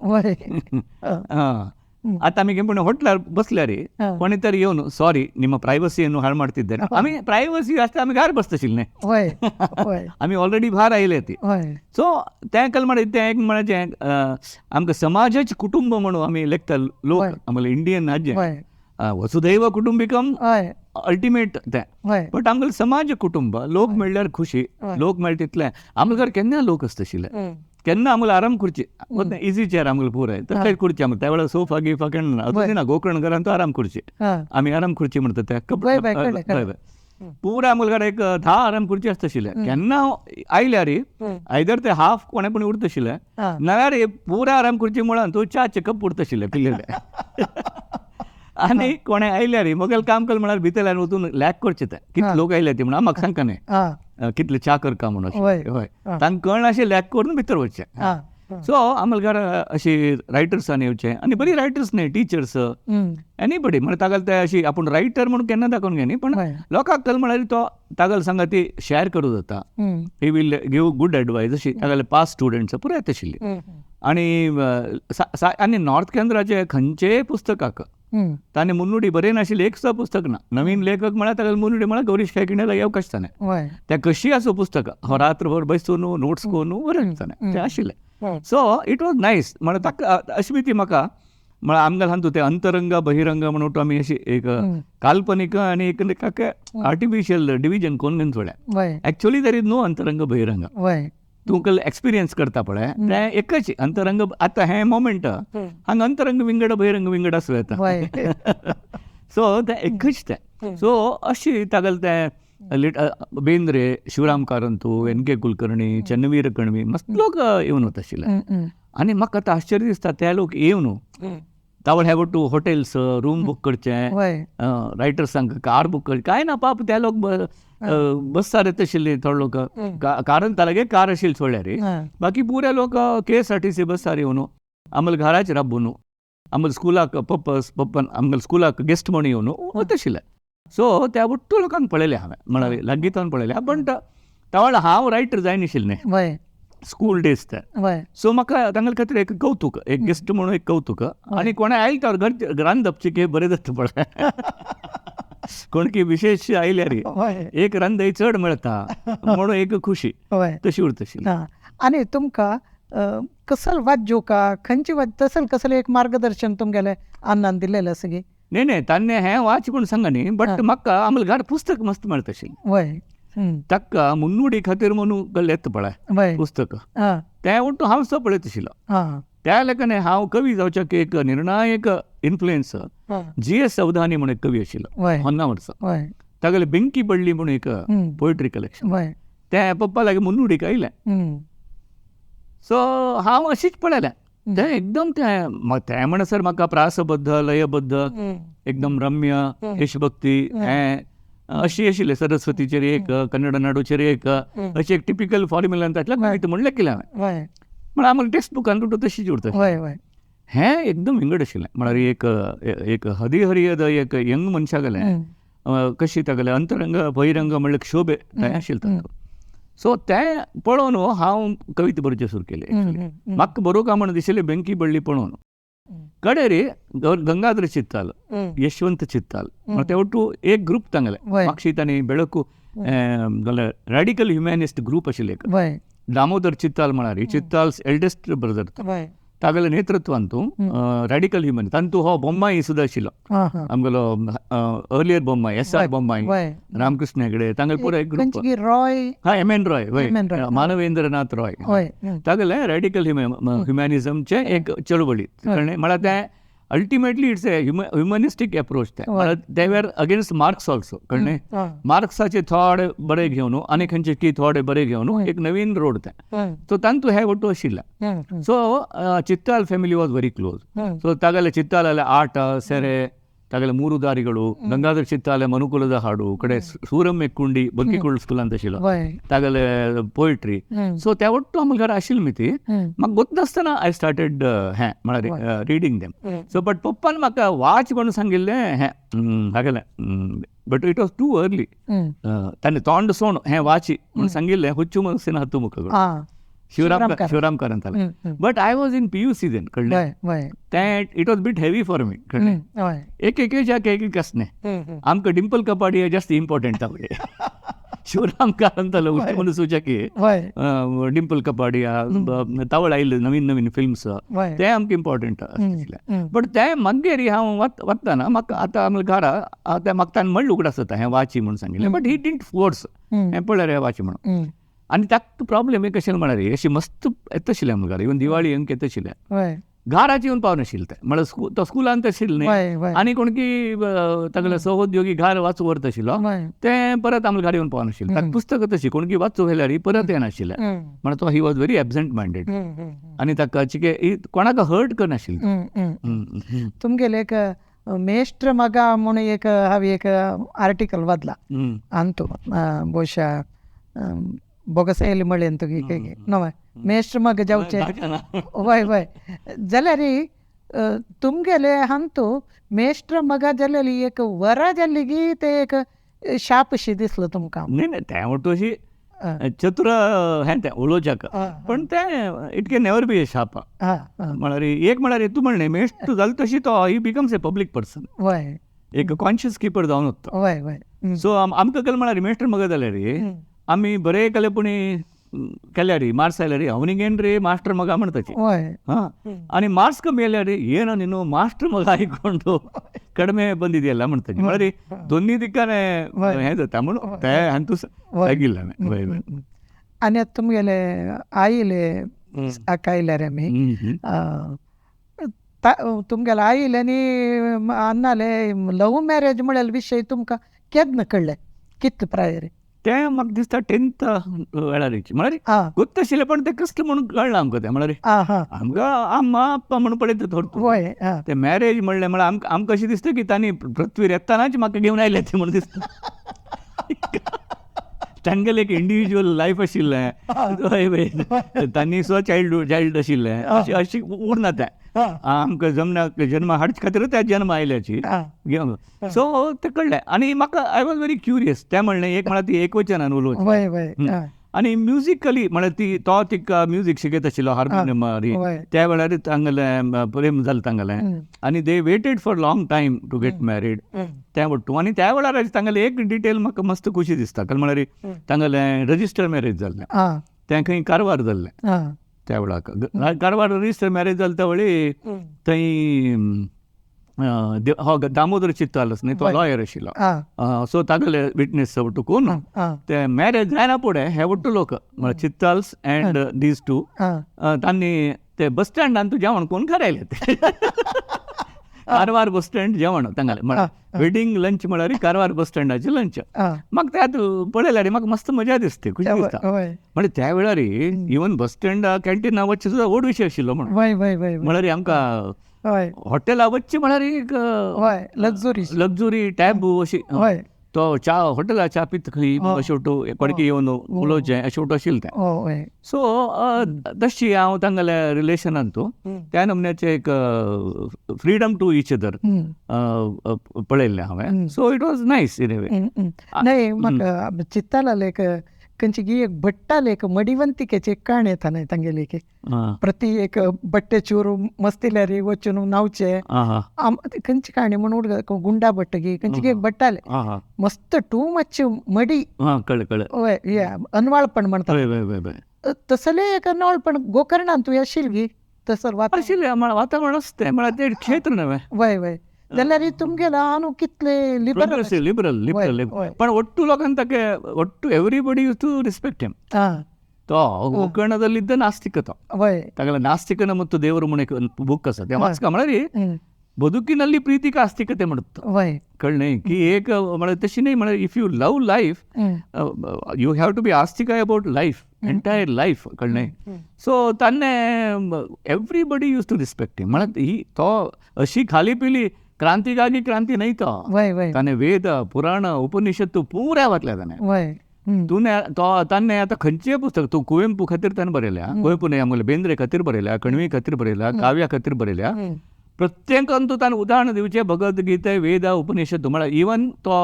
आतां आमी पूण हॉटेलार बसल्यार कोणी तरी येवन सॉरी ನಿಮ್ಮ ಪ್ರೈವಸಿಯನ್ನು ಹಾಳು ಮಾಡ್ತಿದ್ದೇನೆ, आमी प्रायवसी आसता आमी घार बसता आशिल्लें, आमी ऑलरेडी भार आयले ती. सो तें कल म्हळ्यार तें एक म्हळ्यार आमकां समाजाचें कुटुंब म्हणून आमी लेखता लोक, आमगेले इंडियन राज्य वसुदैव कुटुंबिकम अल्टिमेट तें, बट आमगेलें समाज कुटुंब, लोक मेळ्ळ्यार खुशी, लोक मेळटा तितलें. आमगेले घर केन्ना लोक आसता आशिल्ले, केन्ना आमगेले आराम खुर्ची इजी चेअर आमगेले पुराय तशें खुर्ची, आमकां त्या वेळार सोफा गिफा केन्ना ना, अजून ना. गोकर्ण घरान तो आराम खुर्ची, आमी आराम खुर्ची म्हणटा त्या पुराय आमगेले घर एक 10 आराम खुर्ची आसता आशिल्ले. केन्ना आयल्यार आयदर ते हाफ कोणें पण उरता आशिल्ले, नाल्यार पुराय आराम खुर्ची मुळान तो च्याचे कप उरता आशिल्ले पिल्लेले. आनी कोणें आयल्यार म्हगेलें काम केलें म्हळ्यार भितरल्यान वचून लॅक करचें तें, कितले लोक आयले ती म्हणून म्हाका सांगता न्ही कितले च्या करका म्हणून, हय तांकां कळना अशें लॅक करून भितर वचचें. सो आमगेले घर अशी रायटर्सान येवचें, आनी बरी रायटर्स न्ही, टिचर्स एनीबडी म्हळ्यार तागेले ते अशी आपूण रायटर म्हणून केन्ना दाखोवन घेनी, पण लोकांक कल म्हळ्यार तो तागेले सांगा ती शॅर करूं जाता, he will give good advice अशी तागेले पास्ट स्टुडंट्स पुराय येता आशिल्ली. आनी आनी नॉर्थ केंद्राचे खंयचेय पुस्तकाक ताणें मुन्नुडी बरय नाशिल्लें एक सुद्दां पुस्तक ना. नवीन लेखक म्हळ्यार तागेलें मुन्नुडी म्हळ्यार गौरीश कायकिणेला येवकाश ताणें तें कशी आसूं पुस्तक हो रात्रभर बसून नोट्स करून बरयलें ताणें तें आशिल्लें. सो it was nice म्हळ्यार ताका अशी बी ती म्हाका म्हळ्यार आमगेलें सांगता तें अंतरंग बहिरंग म्हणून आमी अशी एक काल्पनीक आनी एक आर्टिफिशियल डिविजन करून घेवन थोडें. एक्चुअली there is no अंतरंग बहिरंग, तूं एक्सपिरियन्स करता पळय तें एकच अंतरंग. आतां हें मोमेंट हांगा अंतरंग विंगड बहिरंग विंगड आसूं येता, सो तें एकच तें. सो अशी तागेलें तें बेंद्रे, शिवराम कारंतू, एन के कुलकर्णी, चन्नवीर कणवी मस्त लोक येवन वता आशिल्ले. आनी म्हाका आतां आश्चर्य दिसता ते लोक येवन तावळ have to hotels room book करचें, रायटर्सांक कार बूक करचें, कांय ना पाप ते लोक बसार येता आशिल्ले थोडे लोक, कारण तागे कार आशिल्ली सोडल्यार बाकी पुरे लोक KSRTC बसार येवन आमगेले घराचेर राबून आमगेले स्कुलाक पप्पस पप्पन आमगेले स्कुलाक गेस्ट म्हणून येवन वता आशिल्ले. सो त्या ಒಟ್ಟು लोकांक पळयलें हांवें, म्हळ्यार लागीं पळयलें. पण तावळ हांव रायटर जायनाशिल्लें, स्कूल डेज ते. सो म्हाका तांगेले खातीर एक कौतुक, एक गेस्ट म्हणून एक कौतुक. आनी कोणें आयले तर घर रांदपची बरें जाता पळय, कोण की विशेष आयल्यार एक रांदय चड मेळटा म्हणून एक खुशी तशी उरतशी. आनी तुमकां कसल वाज्योका खंयची वाज तसल कसलें एक मार्गदर्शन तुमगेलें अण्णान दिलेलें आसा की? न्ही न्ही, तान्ने हें वाच म्हूण सांगा न्ही, बट म्हाका आमकां घर पुस्तक मस्त मेळटा अशें. ताका मुन्नुडी खातीर म्हणून येता पळय पुस्तक, तें उलटो हांव सुद्दां पळयत आशिल्लो. त्या लेखन हांव कवी जावच्याक एक निर्णायक इन्फ्लुएन्स जी.एस. अवधानी म्हूण एक कवी आशिल्लो होन्नावरचो. तागेले बेंकी पडली म्हूण एक पोयट्री कलेक्शन, तें पप्पा लागीं मुन्नुडीक आयलें. सो हांव अशीच पळयलें तें एकदम तें तें म्हणसर म्हाका प्रासबद्ध लयबद्ध एकदम रम्य देशभक्ती हें अशी आशिल्लें. सरस्वतीचेर एक, कन्नड नाडूचेर एक, अशी एक टिपिकल फॉर्म्युलान तातलें कविता म्हणलें केलें हांवें. म्हळ्यार आमकां टेक्स्ट बुकान तशीच उरता. हें एकदम विंगड आशिल्लें. म्हळ्यार एक एक हरिहरियद एक यंग मनशागेलें कशी तागेलें अंतरंग बहिरंग म्हणल्यार क्षोभे तें आशिल्लें ताका. सो तें पळोवन हांव कविता बरोवचें सुरू केलें. म्हाका बरोवंक म्हण दिशिल्लें बेंकी पडली पळोवन. कडे रे गंगाधर चित्ताल, यशवंत चित्ताल, ते ಒಟ್ಟು एक ग्रुप तांगेले मागशी तांणी बेळकू रॅडिकल ह्युमॅनिस्ट ग्रुप आशिल्ले. दामोदर चित्ताल म्हळ्यार चित्ताल्स एल्डेस्ट ब्रदर, तागेले नेतृत्वान तूं रॅडिकल ह्युमन तांतू हो बोम्माई सुद्दां आशिल्लो आमगेलो अर्लियर बोम्माई, एस.आर. बोम्माई, रामकृष्ण हेगडे, तांगेले पुरो एक ग्रुप. रॉय, हा एम.एन. रॉय, वय मानवेंद्रनाथ रॉय, तागेले रॅडिकल ह्युमॅनिजमचे एक चळवळी. म्हळ्यार तें ultimately it's a humanistic approach. तें they were against Marx also. कळ्ळें, मार्क्साचे थोडे बरे घेवन आनी खंयचे की थोडे बरे घेवन एक नवीन रोड तें. सो तांतू हे ಒಟ್ಟು आशिल्लें. So Chittal family was very close. So तागेले ಚಿತ್ತಾಲಲ್ಲಿ ಆಟ ಸೆರೆ, ತಾಗಲೆ ಮೂರು ದಾರಿಗಳು, ಗಂಗಾಧರ ಚಿತ್ತಾಲೆ ಮನುಕುಲದ ಹಾಡು, ಕಡೆ ಸೂರಮ್ಮೆ ಕುಂಡಿ ಬಗ್ಗಿಕೊಳ್ಳ ಸ್ಕೂಲ್ ಅಂತ ಆशिल्लो तागेले पोयट्री. सो त्या ಒಟ್ಟು आमकां घरा आशिल्ली न्ही ती म्हाका गोत नासतना I started हें म्हळ्यार रिडींग देम. सो बट पप्पान म्हाका वाच म्हणून सांगिल्लें हें हागेलें, but it was too early. ताणें तोंड सोण हें वाची म्हणून सांगिल्लें हुच्चू मनसिन हत्तु मुखगळू Shivram कारंथाले. But I was in PUC then. कळ्ळें, तें it was bit heavy for me. कळ्ळें, एक एकेच्याक एक एक आसलें. आमकां डिंपल कपाडिया जास्त इम्पॉर्टंट आवडे शिवराम कारंथालो उच्च मनसूच्याकी डिंपल कपाडिया तावळ आयिल्ले नवीन नवीन फिल्म्स ते आमकां इम्पॉर्टंट आशिल्लें. बट तें मागीर हांव वतना म्हाका आतां आमकां घरा तें म्हाका ताणें म्हणलें उगडास जाता हें वाची म्हणून सांगिल्लें, बट he didn't force हें पळय रे वाची म्हणून. आनी ताका प्रॉब्लेम एक अशें म्हळ्यार अशी मस्त येता आशिल्लें आमकां घरा, इवन दिवाळी अंक येता आशिल्लें, घराच येवन पावनाशिल्लें तें. म्हळ्यार तो स्कुलांत आशिल्लें न्ही, आनी कोण की तागेले सहोद्योगी घर वाचूं व्हरता आशिल्लो, तें परत आमकां घरा येवन पावनाशिल्लें. ताका पुस्तकां तशी कोण की वाचूं व्हेल्यार परत येनाशिल्लें. म्हळ्यार तो he was very absent minded आनी ताका चिके कोणाक हर्ट करनाशिल्लें. तुमगेले एक मेश्ट्र मगा म्हूण एक हांवें एक आर्टिकल वाचला अंतू ಬಹುಶಃ बोगसैली म्हळें तुगे नवें मेश्ट्र मग जावचें. वय वय जाल्यार तुमगेले हांतू मेश्ट्र मगा जाल्ली एक वरा जाल्ली गी तें एक शाप अशी दिसलो तुमकां? न्ही न्ही, तें म्हणटा अशी चतुर हें तें उलोवच्याक, पण तें it can never be a शाप. म्हळ्यार एक म्हळ्यार तूं म्हणलें मेश्ट जालें तशी तो he becomes a public person, वय एक कॉन्शियस किपर जावन वता. वय वय. सो आमकां केन्ना म्हळ्यार मेश्टर मगा जाल्यार आमी बरे केले पुणी केल्यार मार्क्स आयल्यार ಅವನಿಗೇನು ರೀ ಮಾಸ್ಟರ್ ಮಗ म्हणताची. ಹಾಂ, ಆನಿ ಮಾರ್ಕ್ಸ್ ಕಮ್ಮಿ ಆಯ್ल्यार ಏನೋ ನೀನು ಮಾಸ್ಟರ್ ಮಗ ಆಯ್ಕೊಂಡು ಕಡಿಮೆ ಬಂದಿದೆಯಲ್ಲ म्हणताची. म्हळ्यार दोन्ही दिकाने हें जाता म्हणून ते हांतू लागिल्लें हांवें. वय वय. आनी आतां तुमगेले आईले आयल्यार आमी तुमगेले आईले आनी अण्णाले लव मॅरेज म्हळ्यार विशय तुमकां केन्ना कळ्ळें, कितले प्रायेर? तें म्हाका दिसता 10th वेळार म्हळ्यार गोत्ताशिल्लें, पण तें कसलें म्हणून कळ्ळां आमकां तें. म्हळ्यार आमकां अम्मा अप्पा म्हणून पळयता थोडो तें मॅरेज म्हणलें म्हळ्यार आमकां आमकां अशें दिसता की तांणी पृथ्वीर येतनाच म्हाका घेवन आयले तें म्हणून दिसता. तांगेलें एक इंडिविज्युअल लायफ आशिल्लें, तांणी सुद्दां चायल्ड आशिल्लें, अशें अशें उरना तें. आमकां जमनाक जन्म हाडचे खातीर त्या जन्म आयल्याची घेवन. सो तें कळ्ळें आनी म्हाका I was very curious. तें म्हणलें एक म्हळ्यार ती एकवचनान उलोवचें. आनी म्युजिकली म्हळ्यार ती तो तिका म्युजीक शिकयत आशिल्लो हार्मोनियम त्या वेळार तांगेलें प्रेम जालें तांगेलें आनी they waited for long time to get married त्या वट्टू. आनी त्या वेळार तांगेलें एक डिटेल म्हाका मस्त खुशी दिसता, कारण म्हळ्यार तांगेलें रजिस्टर मॅरेज जाल्लें, तें खंय कारवार जाल्लें त्या वेळाक. कारवार रजिस्टर मॅरेज जालें त्या वेळी थंय हो दामोदर चित्तालस न्ही तो लॉयर आशिल्लो, सो तागेले विटनेस वट्टू ते मॅरेज जायना फुडें हे वट्टू लोक म्हळ्यार चित्ताल्स अँड these two तांणी ते बस स्टँडान तूं जेवण करून घरा ते कारवार बस स्टँड जेवण तांगेलें म्हळ्यार वेडींग लंच म्हळ्यार कारवार बस स्टँडाचें लंच. म्हाका त्यात पळयल्यार म्हाका मस्त मजा दिसता, खुशी दिसता. म्हळ्यार त्या वेळार इवन बस स्टँड कॅन्टीना वचचें सुद्दां व्हड विशय आशिल्लो म्हणून, म्हळ्यार आमकां हॉटेला वचचें म्हळ्यार एक लक्झुरी लक्झुरी टॅब अशी, तो च्या हॉटेला च्या पित खंय अशें कडकी येवन उलोवचें अशें आशिल्लें तें. सो तशी हांव तांगेल्या रिलेशनान तूं त्या नमुन्याचें एक फ्रिडम टू इच अदर पळयल्लें हांवें. So it was nice in a way. न्हय म्हाका चित्तालालें एक खंयची गी एक भट्टाले एक मडिवंतिकेची एक काणी येता न्हय तांगेली की प्रति एक बट्टे चूर मस्तिल्यारी वचून न्हांवचे खंयची काणी म्हणून गुंडा भट्ट गी खंयची एक भट्टाले मस्त टू मच मडी हय अनवाळपण म्हणटा तसलें एक अनवाळपण गोकर्णान तूं आशिल्ली गी तसर आशिल्लें वातावरण आसता म्हळ्यार तें क्षेत्र नवें. वय वय जाल्यार तुमगेलो आनु कितले लिबरल लिबरल लिबरल पण ಒಟ್ಟು लोकांक ताके ಒಟ್ಟು everybody use to respect him. तो गोಕರ್ಣದಲ್ಲಿದ್ದ ನಾಸ್ತಿಕ तो, ತಾಗಲ ನಾಸ್ತಿಕನ ಮತ್ತು ದೇವರು ಮುಣೆ ಬುಕ್ आसा तें वाचका म्हळ्यार बದುಕಿನಲ್ಲಿ ಪ್ರೀತಿಗೆ ಆಸ್ತಿಕತೆ ಮಾಡುತ್ತೆ ಕಳ್ಳೆ ಕಿ ಏಕ म्हळ्यार तशी न्ही, म्हळ्यार if you love life you have to be ಆಸ್ತಿಕ ಅಬೌಟ್ ಲೈಫ್, ಎಂಟೈರ್ ಲೈಫ್ कळ्ळें. सो तान्ने everybody use to respect him. म्हळ्यार ही तो अशी खाली पिली क्रांतिಗಾಗಿ क्रांती न्हय तो, ताणें वेद पुराण उपनिषद पुऱ्या वाचल्या ताणें. तूं तो ताणें आतां खंयचें पुस्तक तूं कुवेंपू खातीर ताणें बरयल्या, कुवेंपू न्हय आमगेले बेंद्रे खातीर बरयल्या, कणवी खातीर बरयल्या, काव्या खातीर बरयल्या, प्रत्येकान तूं ताणें उदाहरण दिवचें भगवद्गीता वेद उपनिषद. म्हळ्यार इवन तो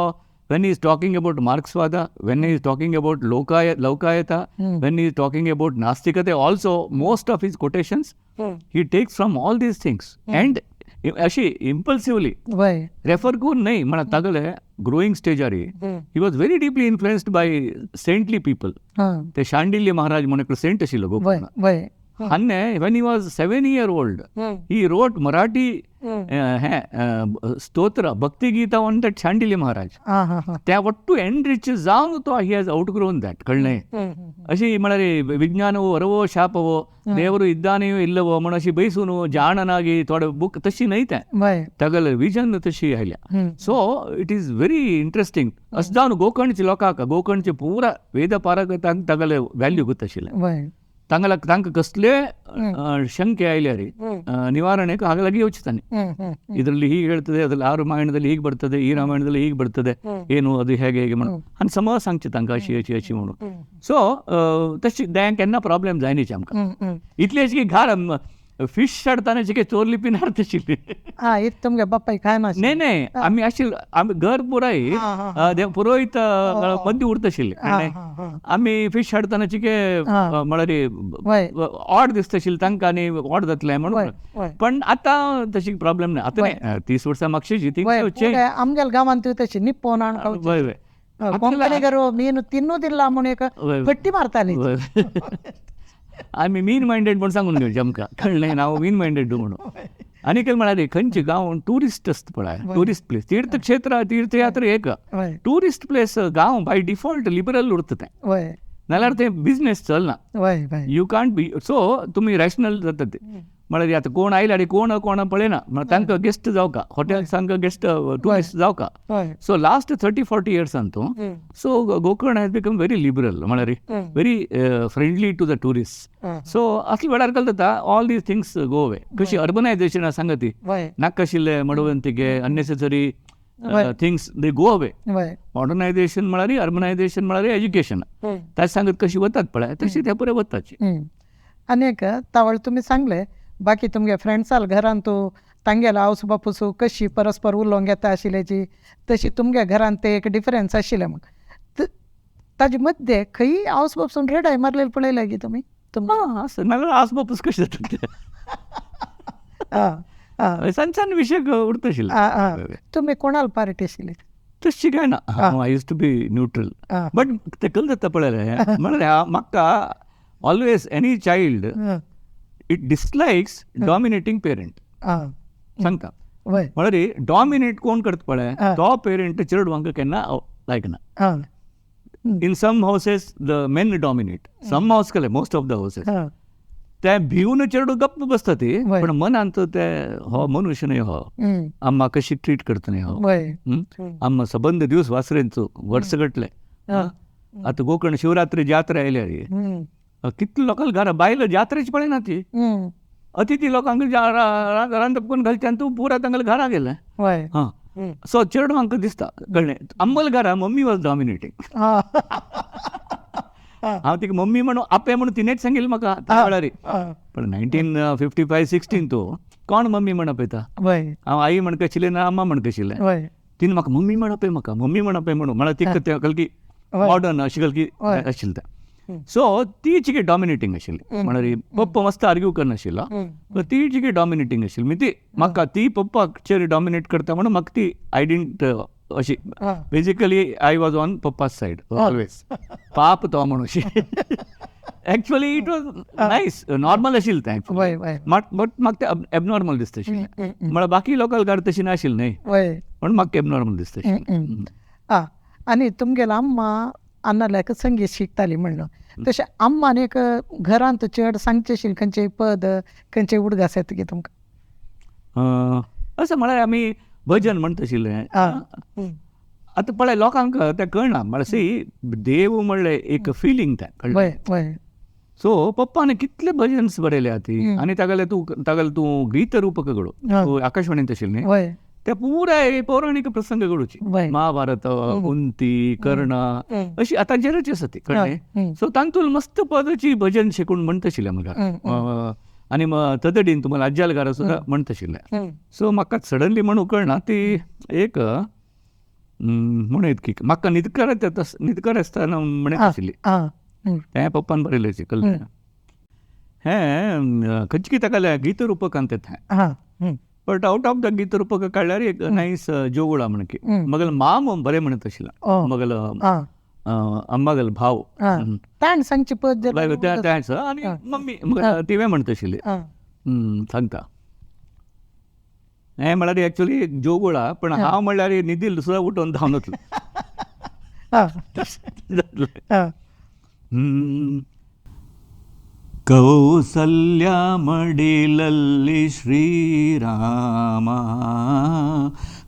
when he is talking about Marxvada, when he is talking about Lokayata, when he is talking about Nastikate, also most of his quotations he takes from all these things and अशी impulsively refer करून न्हय. म्हळ्यार तागेले growing स्टेजार he was very deeply influenced by saintly people. ते शांडिल्य महाराज म्हणून एक सेंट आशिल्लो गोकर्ण, हान्ने when he was 7 year old he wrote Marathi हें स्तोत्र Bhaktigita on that Shandilya Maharaj. त्या वट्टू एनरिच जावन तो he has outgrown that. कळ्ळें? अशी म्हळ्यार विज्ञानवो वरवो शापवो ದೇವರು ಇದ್ದಾನೆಯೋ ಇಲ್ಲವೋ म्हण अशी बैसून जाणनागी थोडे बूक तशी न्हय तें, तागेले विजन तशी आयल्या. So it is very interesting. अशें जावन गोकर्णचे लोकांक गोकर्णचे पुरा वेद पारंगतांक तागेले व्हॅल्यू गोत आशिल्लें. तांगेला तांकां कसले ಶಂಕೆ ಆಯ್ಲ್ಯಾರಿ ನಿವಾರಣೆಗೆ ಹಾಗಾಗಿ ಯೋಚಿಸ್ತಾನೆ. ಇದರಲ್ಲಿ ಹೀಗೆ ಹೇಳ್ತದೆ, ಅದ್ರಲ್ಲಿ ಆ ರಾಮಾಯಣದಲ್ಲಿ ಹೀಗೆ ಬರ್ತದೆ, ಈ ರಾಮಾಯಣದಲ್ಲಿ ಹೀಗೆ ಬರ್ತದೆ, ಏನು ಅದು ಹೇಗೆ ಹೇಗೆ म्हणून आनी समज सांगचें तांकां अशी अशी अशी म्हणून. सो तशी तें केन्ना प्रॉब्लेम जायनीच आमकां. इतली अशी घार फिश हाडताना अशी चोरली पिन हाडता आशिल्ली. तुमगे बापाय काय ना न्हय न्हय आमी आशिल्ले आमी घर पुराय पुरोयत मद्दी उरता आशिल्ले. आमी फिश हाडताना चिके म्हळ्यार ऑड दिसता आशिल्लें तांकां आनी ऑड जातलें म्हणून. पण आतां तशी प्रॉब्लेम ना. आतां न्हय 30 वर्सां मागशीं ती आमगेल्या गांवांत तशी निप्पोन हय ಕೊಂಕಣಿಗರು ಮೀನು ತಿನ್ನುವುದಿಲ್ಲ म्हणून एक फट्टी मारताली. आमी मीन मायंडेड म्हूण सांगून घेवचें आमकां कळ्ळें ना, हांव मीन मायंडेड म्हणून. आनी कितें म्हळ्यार खंयचे गांव ट्युरिस्ट आसता पळय, ट्युरिस्ट प्लेस, तीर्थक्षेत्र तीर्थयात्रा एक ट्युरिस्ट प्लेस गांव बाय डिफॉल्ट लिबरल उरता तें, नाल्यार तें बिजनेस चलना. You can't be so तुमी रॅशनल जाता ते. म्हळ्यार आतां कोण आयले आनी कोण कोण पळयना, म्हळ्यार तांकां गेस्ट जावका, हॉटेल्सांक गेस्ट ट्युरिस्ट जावका. सो लास्ट 30-40 इयर्सान तूं so Gokarna has become very liberal, म्हळ्यार very friendly to the tourist. So असले वेळार कल जाता all these things go away. कशी अर्बनायझेशन सांगा ती नाका आशिल्ले मडवंतिके unnecessary things they go away. Modernisation म्हळ्यार अर्बनायझेशन म्हळ्यार एज्युकेशन ताचे सांगत कशी वतात पळय तशी ते पुरे वताची. आनी एक तावळ तुमी सांगले बाकी तुमगे फ्रेंड्साल घरान तूं तांगेलो आवस बापूस कशी परस्पर उलोवंक येता आशिल्ल्याची तशी तुमगे घरान ते एक डिफरन्स आशिल्लें. मग ताजे मध्ये खंय आवस बापसून रेडाय मारलेले पळयला की तुमी? आसा नाल्यार आवस बापूस कशें जाता तें? सान सान विशय उरता आशिल्ले. तुमी कोणाल पार्टी आशिल्ली? तशी काय ना, I used to be neutral. But ते कल जाता पळयलें म्हळ्यार म्हाका always any child it dislikes dominating parent. सांगता म्हळ्यार डॉमिनेट कोण करता पळय तो पेरंट चेडवांक केन्ना लायकना. In some houses the men dominate, some house केले मोस्ट ऑफ the houses ते भिवन चेडू गप्प बसता ती, पण मनांत ते हो मनुष्य न्हय हो, आम्हा कशी ट्रीट करता न्हय हो, आम्हा सबंद दिवस वासरेंचो वर्सगटले. आतां गोकर्ण शिवरात्री जात्रा आयल्या रे, कितले लोकांक घरा बायलो जात्रेची पळयना ती, अतिथी लोकांक रांदप करून घालचे आनी तूं पुरा तांगेल्या घरा गेलें. हां, सो चेडवांक दिसता कळ्ळें. आमगेल्या घरा मम्मी वॉज डॉमिनेटींग. हांव तिका मम्मी म्हणून आपे म्हणून तिणेच सांगिल्लें म्हाका त्या वेळार. पण 1955-16 तो कोण मम्मी म्हण आपयता? हांव आई म्हण कशिल्लें ना अम्मा म्हण कशिल्लें. तिणें म्हाका मम्मी म्हण आपय, म्हाका मम्मी म्हण आपय म्हणून म्हळ्यार तिका तें कलकी मॉडर्न अशी कलकी आशिल्लें तें. सो ती चिके डॉमिनेटींग आशिल्ली, म्हळ्यार पप्पा मस्त आर्ग्यू करनाशिल्लो, ती चिके डॉमिनेटींग आशिल्ली. ती म्हाका ती पप्पाचेर डॉमिनेट करता म्हणून म्हाका ती I didn't अशी basically I was on पप्पा's side always. पाप तो म्हणून अशी actually it was nice normal आशिल्लें तें, बट म्हाका तें एबनॉर्मल दिसता आशिल्लें. म्हळ्यार बाकी लोकांक घरा तशी नाशिल्लें न्हय, पण म्हाका एबनॉर्मल दिसता आशिल्लें. आनी तुमगेलो अम्मा अन्नाल्याक संगीत शिकताली म्हणलो, तशें अम्मान एक घरांत चड सांगचें आशिल्लें खंयचें पद खंयचें उडगास येता की तुमकां? अशें म्हळ्यार आमी भजन म्हणटा आशिल्लें. आतां पळय लोकांक तें कळना, म्हळ्यार सी देव म्हणलें एक फिलींग तें कळ्ळें. सो पप्पान कितले भजन्स बरयले ती, आनी तागेले तूं गीत रूपक घडो तूं आकाशवाणींत आशिल्लें न्ही, ते पुराय पौराणीक प्रसंग घडोवची, महाभारत, कुंती, कर्ण अशी आतांचेरच आसा ती कळ्ळें. सो तातूंत मस्त पदाची भजन शिकून म्हणटा आशिल्लें म्हाका, आनी तदडीन तुम्हाला आज्याल घरा सुद्दां म्हणटा आशिल्लें. सो म्हाका सडनली म्हणून कळना ती एक म्हणून की म्हाका न्हिदकर न्हिदकर आसतना म्हणत आशिल्ली, तें पप्पान बरयलें कळ्ळें. हें खंयची कितें ताका गीत रूपकांत येता, बट आउट ऑफ the गीत रूपक काडल्यार एक नायस जोगुळा म्हण की मगल माम बरें म्हणत आशिल्लो, मगल अम्मागल भाव ताणें सांगची पद आनी मम्मी तिवें म्हणत आशिल्ली सांगता. हें म्हळ्यार एक्चुअली जोगुळा, पण हांव म्हणल्यार न्हिदिल्लो सुद्दां उठोवन धांवन वतलो. ಕೌಸಲ್ಯ ಮಡಿಲಲ್ಲಿ ಶ್ರೀರಾಮ,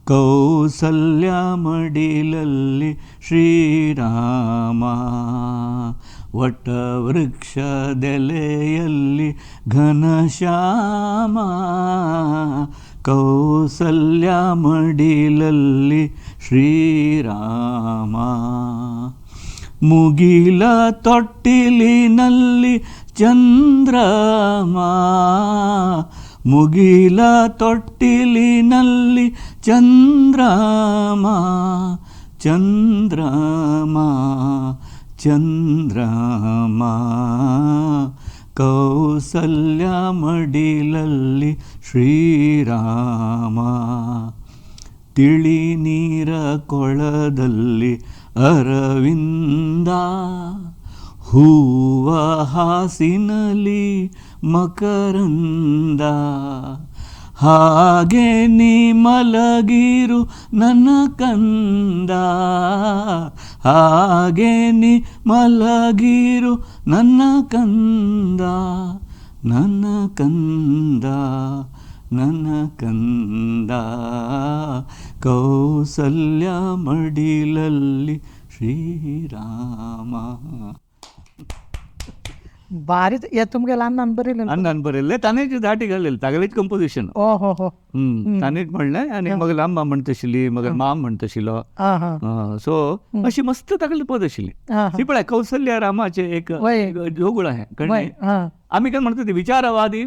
ಕೌಸಲ್ಯ ಮಡಿಲಲ್ಲಿ ಶ್ರೀರಾಮ, ವಟವೃಕ್ಷದೆಲೆಯಲ್ಲಿ ಘನಶ್ಯಾಮ, ಕೌಸಲ್ಯ ಮಡಿಲಲ್ಲಿ ಶ್ರೀರಾಮ, ಮುಗಿಲ ತೊಟ್ಟಿಲಿನಲ್ಲಿ ಚಂದ್ರಮ, ಮುಗಿಲ ತೊಟ್ಟಿಲಿನಲ್ಲಿ ಚಂದ್ರಮ, ಚಂದ್ರಮ ಚಂದ್ರಮ, ಕೌಸಲ್ಯ ಮಡಿಲಲ್ಲಿ ಶ್ರೀರಾಮ, ತಿಳಿ ನೀರ ಕೊಳದಲ್ಲಿ ಅರವಿಂದ, ಹೂವ ಹಾಸಿನಲಿ ಮಕರಂದ, ಹಾಗೆ ನೀ ಮಲಗಿರು ನನ್ನ ಕಂದ, ಹಾಗೆ ನೀ ಮಲಗಿರು ನನ್ನ ಕಂದ, ನನ್ನ ಕಂದ ನನ್ನ ಕಂದ, ಕೌಸಲ್ಯ ಮಡಿಲಲ್ಲಿ ಶ್ರೀರಾಮ. बारी हे तुमगेले अण्णान बरयलें? अण्णान बरयल्लें, ताणेच धाटी घाल्लें, तागेलेच कंपोजिशन. ओ हो हो. ताणेच म्हणलें आनी मगेर अम्मा म्हणटा आशिल्ली, मगेर माम म्हणटा आशिल्लो. सो अशी मस्त तागेली पद आशिल्ली. ती पळय कौसल्य रामाचें एक जोगूळ आहे कळ्ळें. आमी काय म्हणटा ते विचारवादी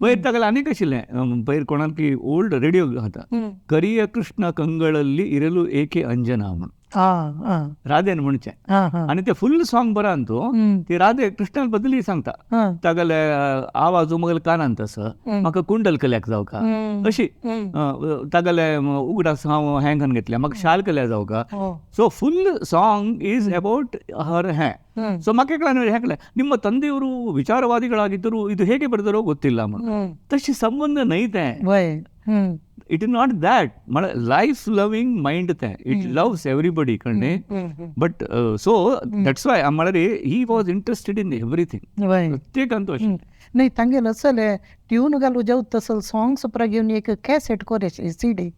पयर तागेलें आनीक आशिल्लें, पयर कोणाक की ओल्ड रेडियो आता, करिय कृष्ण कंगळल्ली इरलू एके अंजना म्हणून. राधेन म्हणचें आनी ते फुल सॉंग बरान तूं ती राधे कृष्णान बदली सांगता तागेले आवाज मगेले कानांत आसा म्हाका कुंडल कल्याक जावका अशी तागेले उगडास हांव हें घेवन घेतल्या म्हाका शाल कल्या जावका. So full song is about her हें. ಸೊ म्हाका ಹೇಳಿ ಹೇಗಲೆ ನಿಮ್ಮ ತಂದೆಯವರು ವಿಚಾರವಾದಿಗಳಾಗಿದ್ದರು, ಇದು ಹೇಗೆ ಬರೆದರೋ ಗೊತ್ತಿಲ್ಲ म्हणून. तशी संबंध नाही ते, it is not that म्हळ्यार लायफ लव्हिंग मायंड तें, it loves everybody कळ्ळें. बट सो that's why म्हळ्यार he was interested in everything प्रत्येकान तो अशें नाही तांगेलो चले ट्यून घालू जेवत तसल सॉंग्स सुप्रा घेवन एक कॅसेट कोरेची सी डी.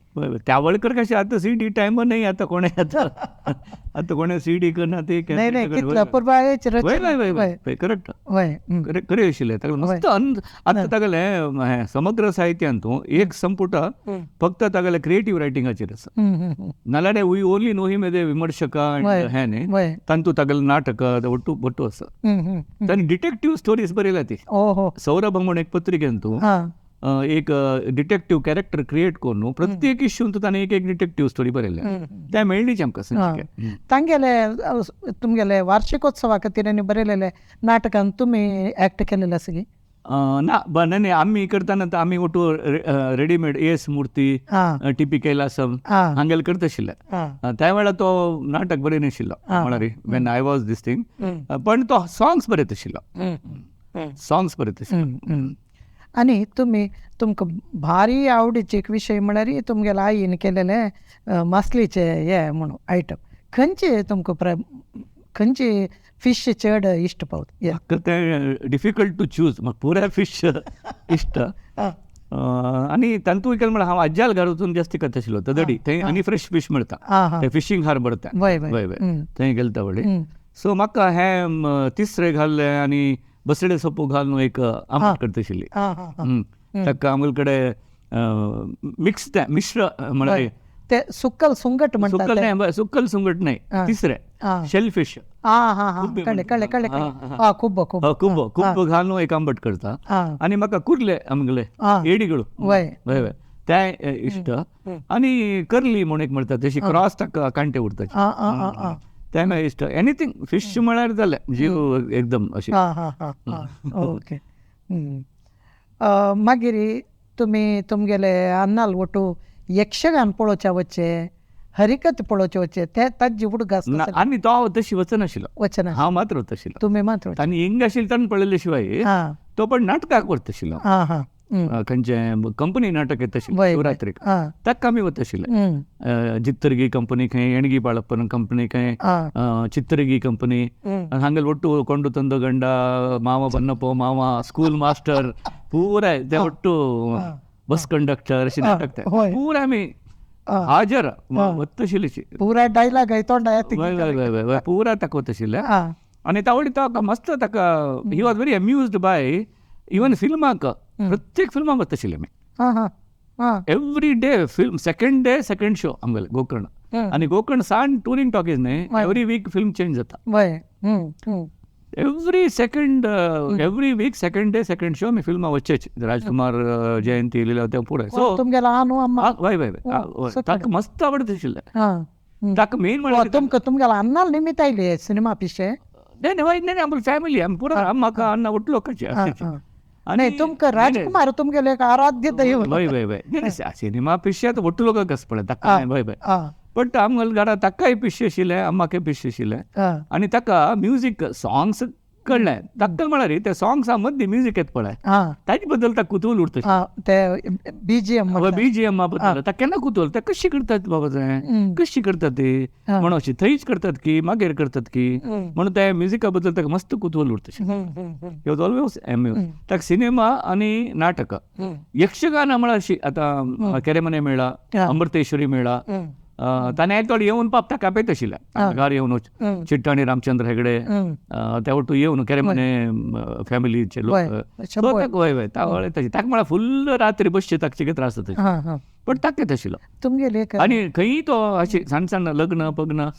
त्यावळकर कशें आतां सी डी टायम नाही आतां कोणें आतां आतां कोणें सी डी करना ते करेक्ट खरें आशिल्लें तागेलें मस्त. आतां तागेलें हें समग्र साहित्यांतू एक संपुट फक्त तागेलें क्रिएटीव रायटिंगाचेर आसा, नाल्यार we only know him as a विमर्शक हें न्ही. तांतू तागेलें नाटक ಒಟ್ಟು ಒಟ್ಟು आसा. ताणें डिटेक्टीव स्टोरीज बरयल्या ती. सौरभ म्हणून एक पत्रिकेंतू एक डिटेक्टीव कॅरेक्टर क्रिएट करून प्रत्येक इश्यूंत ताणें एक एक डिटेक्टीव स्टोरी बरयल्या, ते मेळ्ळीच आमकां संचिके. तांगेले तुमगेले वार्षिकोत्सवा खातीर बरयलेले नाटकान तुमी एक्ट केलेले आसा की ना? नाही आमी करताना आमी ಒಟ್ಟು readymade A S Murthy, T P Kailasam हांगेले करता आशिल्ले. त्या वेळार तो नाटक बरय नाशिल्लो म्हळ्यार when I was this thing, पण तो सॉंग्स बरयत आशिल्लो, सॉंग्स बरयत आशिल्लो. आनी तुमी तुमकां भारी आवडीचे एक विशय म्हळ्यार तुमगेले आईन केलेले मासलीचे हे म्हणून आयटम खंयचे तुमकां खंयचे फिश चड इश्ट पावता? म्हाका तें डिफिकल्ट टू चूज, म्हाका पुराय फिश इश्ट. आनी तांतूय केलें म्हळ्यार हांव आज्याल घर वचून जास्ती करता आशिल्लो तदडी, थंय आनी फ्रेश फिश मेळटा, थंय फिशींग हार्बर तें वय वय थंय गेलता व्हडली. सो म्हाका हें तिसरे घाल्लें आनी बसडे सोपो घालून एक आमट करता आशिल्ली. ताका आमगे कडेन मिक्स तें मिश्र म्हळ्यार ते सुकल सुंगट म्हणटात, सुकल नाही, सुकल सुंगट नाही, तिसरे शेल फिश खूब खूब खूब घालून एक आंबट करता. आनी म्हाका कुर्ले आमगेले एडीಗಳು वय वय ते इश्ट. आनी करली म्हूण एक म्हणटा तशी क्रॉस ताका कांटे उरता ते मागीर इश्ट. एनीथींग फिश म्हळ्यार जालें जीव एकदम अशें. ओके. मागीर तुमी तुमगेले अन्नाल ಒಟ್ಟು यक्षगान पळोवच्या वचचे, हरिकत पळोवचे वचचे, ते ताजी उडगास आनी तो तशी वचनाशिल्लो, वचना हांव मात्र वताशिल्लो, तुमी मात्र. आनी यंग आशिल्लो ताणें पळयले शिवाय तो पण नाटकाक वताशिल्लो, खंयचे कंपनी नाटक येता आशिल्लें शिवरात्रीक, ताका आमी वताशिल्ले. चित्तरगी कंपनी खंय, एणगी बाळप्पन कंपनी खंय, चित्तरगी कंपनी हांगेले ಒಟ್ಟು ಕೊಂಡು ತಂದು ಗಂಡ, ಮಾವ ಬನ್ನಪ್ಪ ಮಾವ, ಸ್ಕೂಲ್ ಮಾಸ್ಟರ್ ಪೂರ ते ಒಟ್ಟು बस कंडक्टर अशें नाटक पूरा आमी हाजर वताशिल्ली. पुराय डायलॉग वय पुरा ताका वताशिल्ले. आनी तावडी तो मस्त ताका he was very amused by even फिल्माक, प्रत्येक फिल्माक वताशिल्ले आमी. Every day film, second day second show आमगेले गोकर्ण. आनी गोकर्ण सान टुरींग टॉकीज न्ही, एवरी वीक फिल्म चेंज जाता. Every second every week second day second show आमी फिल्मां वचचेच. राजकुमार जयंती येयलेले पुराय. सो वय वय वय ताका मस्त आवडत आशिल्लें. ताका मेन म्हळ्यार तुमकां तुमगेल्या अन्नाल निमित्त आयले सिनेमा पिशे? नाही नाही आमगे फॅमिली आमी पुराय म्हाका अन्ना ಒಟ್ಟು लोकांचे. नाही तुमकां राजकुमार तुमगेले एक आराध्य दैव. वय वय वय सिनेमा पिशे आतां ಒಟ್ಟು लोकांक आसा पळय ताका. वय वय बट आमगेले घरा ताकाय पिशे आशिल्लें, अम्माकय पिशे आशिल्लें. आनी ताका म्युजीक सॉंग्स कळ्ळें ताका म्हळ्यार ते सॉंग्सा मदीं म्युजीक येता पळय ताजे बद्दल ताका कुतूहल उरता. ते बीजीएम बीजीएमा बद्दल ताका केन्ना कुतूहल, ते कशी करतात बाबा तें, कशी करतात ती म्हणून अशी थंयच करतात की मागीर करतात की म्हणून त्या म्युजिका बद्दल ताका मस्त कुतूहल उरता. He was always amuse. ताका सिनेमा आनी नाटकां, यक्षगान म्हळ्यार अशी आतां केरेमने मेळा, अमृतेश्वरी मेळा, ताणें थोडे येवन पाप ताका आपयत आशिल्लें घर येवन चिट्टाणी रामचंद्र हेगडे त्या ಒಟ್ಟು येवन केरेमने फॅमिलीचे लोक वय वय ताका म्हळ्यार फुल्ल रात्री बसचे ताका त्रास जाता पण ताका येत आशिल्लो. तुमगेले आनी खंयी तो अशी सान सान लग्न पग्न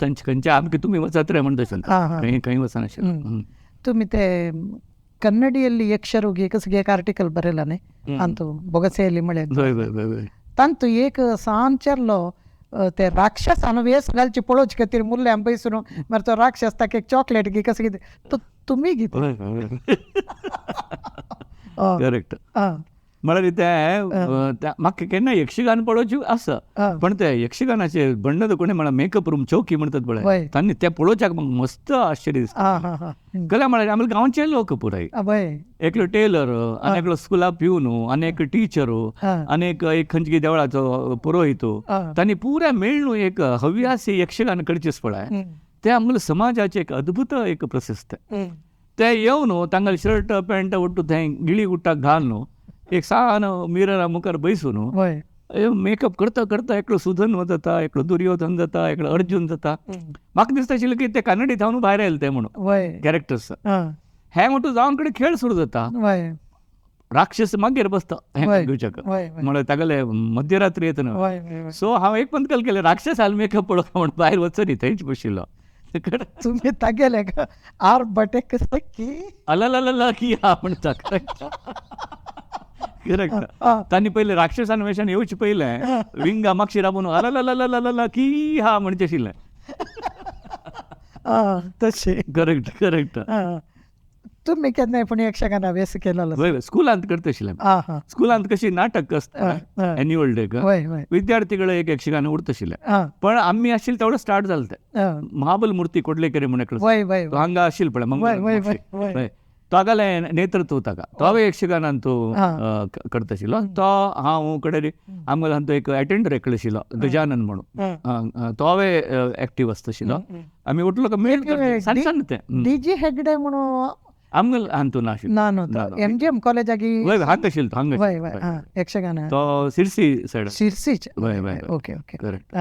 तांचे खंयचे आमकां तुमी वचात रे म्हणटा आशिल्लें, खंय खंय वचनाशिल्लें. तुमी ते ಕನ್ನಡಿಯಲ್ಲಿ ಯಕ್ಷರೋಗಿ कसं एक आर्टिकल बरयला न्ही अंतू बोगसेली म्हळें वय वय वय तांतू एक सान चेडलो ते राक्षसान वेस घालची पळोवचे खातीर मुरले पयसून मागीर तो राक्षस ताका एक चॉकलेट घे कसं कितें तो तुमी घेत. करेक्ट. म्हळ्यार ते म्हाका केन्ना यक्षगान पळोवचें आसा, पण ते यक्षगानाचे बण्ण कोणी म्हळ्यार मेकअप रूम चौकी म्हणटात पळय, तांणी ते पळोवच्याक म्हाका मस्त आश्चर्य दिसता. कला म्हळ्यार आमगे गांवचे लोक पुराय, एकलो टेलर आनी एकलो स्कुला प्यून आनी एक टिचर आनी एक एक खंयचे देवळाचो पुरोहित, तांणी पुराय मेळून एक हव्यासी यक्षगान करचेच पळय. ते आमगेले समाजाचें एक अद्भुत एक प्रशस्त. ते येवन तांगेले शर्ट पॅन्ट ಒಟ್ಟು थंय गिळी गुट्टाक घालून एक सान मिररा मुखार बैसून मेकअप करता करता एकलो सुधन जाता, एकलो दुर्योधन जाता, एकलो अर्जुन जाता. म्हाका दिसता आशिल्लें की ते कानडी थावन भायर आयले ते म्हणून कॅरेक्टर्स. हे म्हणटू जावन कडेन खेळ सुरू जाता, राक्षस मागीर बसता हें घेवच्याक, म्हळ्यार तागेले मध्यरात्री येता न्हू. सो हांव एक पंतकल केलें, राक्षस आल मेकअप पळोवंक म्हण भायर वचनी, थंयच बशिल्लो. तुमी तागेले आर बटे की अला की हा म्हणटा. करेक्ट. तांणी पयलें राक्षसान वेशान येवचे पयलें विंगा मागशी राबून अला की हा म्हणचें आशिल्लें. तशें. Correct correct. तुमी केन्नाय पूण यक्षगाना वेस केलो? हय, स्कुलांत करता आशिल्लें. स्कुलांत कशी नाटक आसता एन्युअल डेक, विद्यार्थी एक यक्षगान उरता आशिल्लें. पण आमी आशिल्ले तेवढं स्टार्ट जालें तें. महाबल मूर्ती कोडलेकरी म्हूण एकलो हांगा आशिल्लो पळय, मंगळूर, तागेलें नेतृत्व ताका, तो यक्षगानान तो करता आशिल्लो. तो हांव कडेन आमगेलो तो एक एटेंडर एकलो आशिल्लो गजानन म्हणून, तोवे एक्टीव आसता आशिल्लो. आमी उठलो मेळ सान सान तें डी जी हेगडे म्हणून आमगेलो हांतू ना आशिल्लो. ना न्हू, एम जी एम कॉलेजाक हांगा आशिल्लो, हांगा यक्षगान, तो सिरसी सायड, सिरसीच. हय हय, ओके ओके, करेक्ट.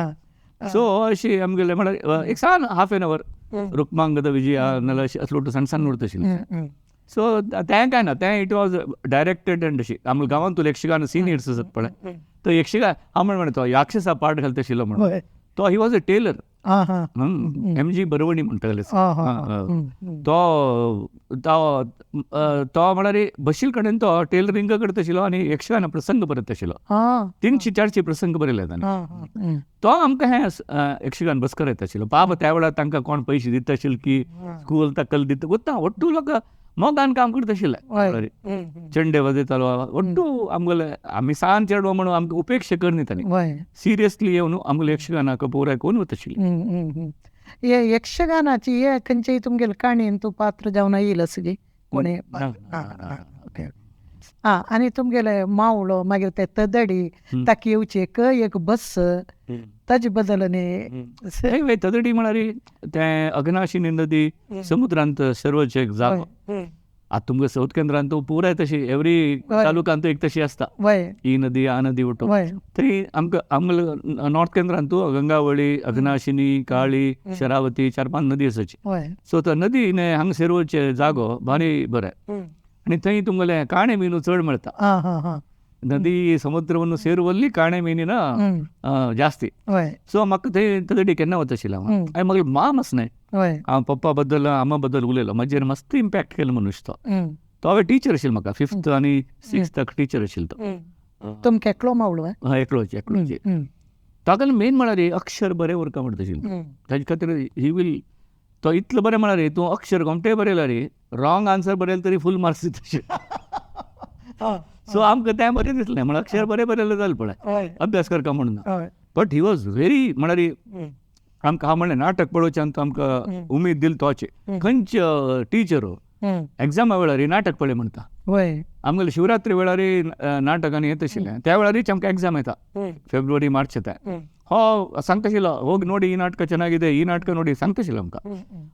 सो अशी आमगेले म्हळ्यार एक सान half an our Rukmangada Vijaya नाल्यार असलो सण सण उरता आशिल्लें. सो तें कांय ना, तें it was directed and अशी आमच्या गांवांत यक्षगान सिनियर्स आसात पळय, तो यक्षगान हांव म्हण तो राक्षसा पार्ट घालता आशिल्लो म्हणून, तो he was a tailor, M G Barwani म्हणटाले तो. तो म्हळ्यार बशील कडेन तो टेलरिंग करता आशिल्लो आनी यक्षगान प्रसंग बरयता आशिल्लो. 300-400 प्रसंग बरयले ताणें. तो आमकां हें यक्षगान बसकर येता आशिल्लो. बाबा त्या वेळार तांकां कोण पयशे दिता आशिल्ले की स्कूल ताकल दिता वता, ಒಟ್ಟು लोक मोगान काम करता आशिल्ले. चेंडे वाजयतालो ಒಟ್ಟು आमगेले, आमी सान चेडवा म्हणून आमकां उपेक्षा करनी तांणी, सिरियसली येवन आमगेले यक्षगानाक पुराय करून वता आशिल्ले. हे यक्षगानाची हे खंयचेय तुमगेले काणयेन तूं पात्र जावन येयल असली कोणी? आं, आनी तुमगेले मावळो मागीर ते तदडी ताका येवची एक एक बस ताजे बद्दल न्ही. तदडी म्हळ्यार तें अघनाशिनी नदी समुद्रांत सर्वच एक जागो. आतां तुमकां सावथ केंद्रांत पुराय तशी एवरी तालुक्यांत एक तशी आसता, ही नदी आ नदी उठो. थंय आमकां आमगेले नॉर्थ केंद्रांत गंगावळी, अघनाशिनी, काळी, शरावती, 4-5 नदी आसाची. सो तो नदी हांगा सेरवचे जागो भारी बरें, आनी थंय तुमगेलें काणे मीन चड मेळटा. नदी समुद्रವನ್ನು ಸೇರುವಲ್ಲಿ ಕಾಣೆ ಮೀನಿನ ಜಾಸ್ತಿ. सो म्हाका थंय तदडी केन्ना वता आशिल्लें हांव. आनी म्हागे माम आसलें, हांव पप्पा बद्दल आमा बद्दल उलयलो, म्हाजेर मस्त इम्पॅक्ट केलो मनुष्य तो. तो हांवें टिचर आशिल्लो म्हाका 5th आनी 6th teacher आशिल्लो तो. तुमकां एकलो मावळो? हय, एकलोच एकलोच. ताका मेन म्हळ्यार अक्षर बरें उरका म्हणटा आशिल्लें, ताजे खातीर he will तो इतलो बरें म्हळ्यार तूं अक्षर गोमटें बरयला रे, रॉंग आन्सर बरयलें तरी फूल मार्क्स दिता आशिल्ले. सो आमकां तें बरें दिसलें, म्हळ्यार अक्षर बरें बरयलें जालें पळय, अभ्यास करता म्हणून ना. बट he was very म्हळ्यार आमकां हांव म्हणलें नाटक पळोवचें तो आमकां उमेद दिली तोचे. खंयच टिचर एग्जामा वेळार नाटक पळय म्हणटा, आमगेले शिवरात्री वेळार नाटकांनी येता आशिल्लें, त्या वेळारीच आमकां एग्जाम येता, फेब्रुवारी मार्च येता. हो सांगता आशिल्लो, ಹೋಗಿ ನೋಡಿ ಈ ನಾಟಕ ಚೆನ್ನಾಗಿದೆ, ಈ ನಾಟಕ ನೋಡಿ सांगता आशिल्लो आमकां.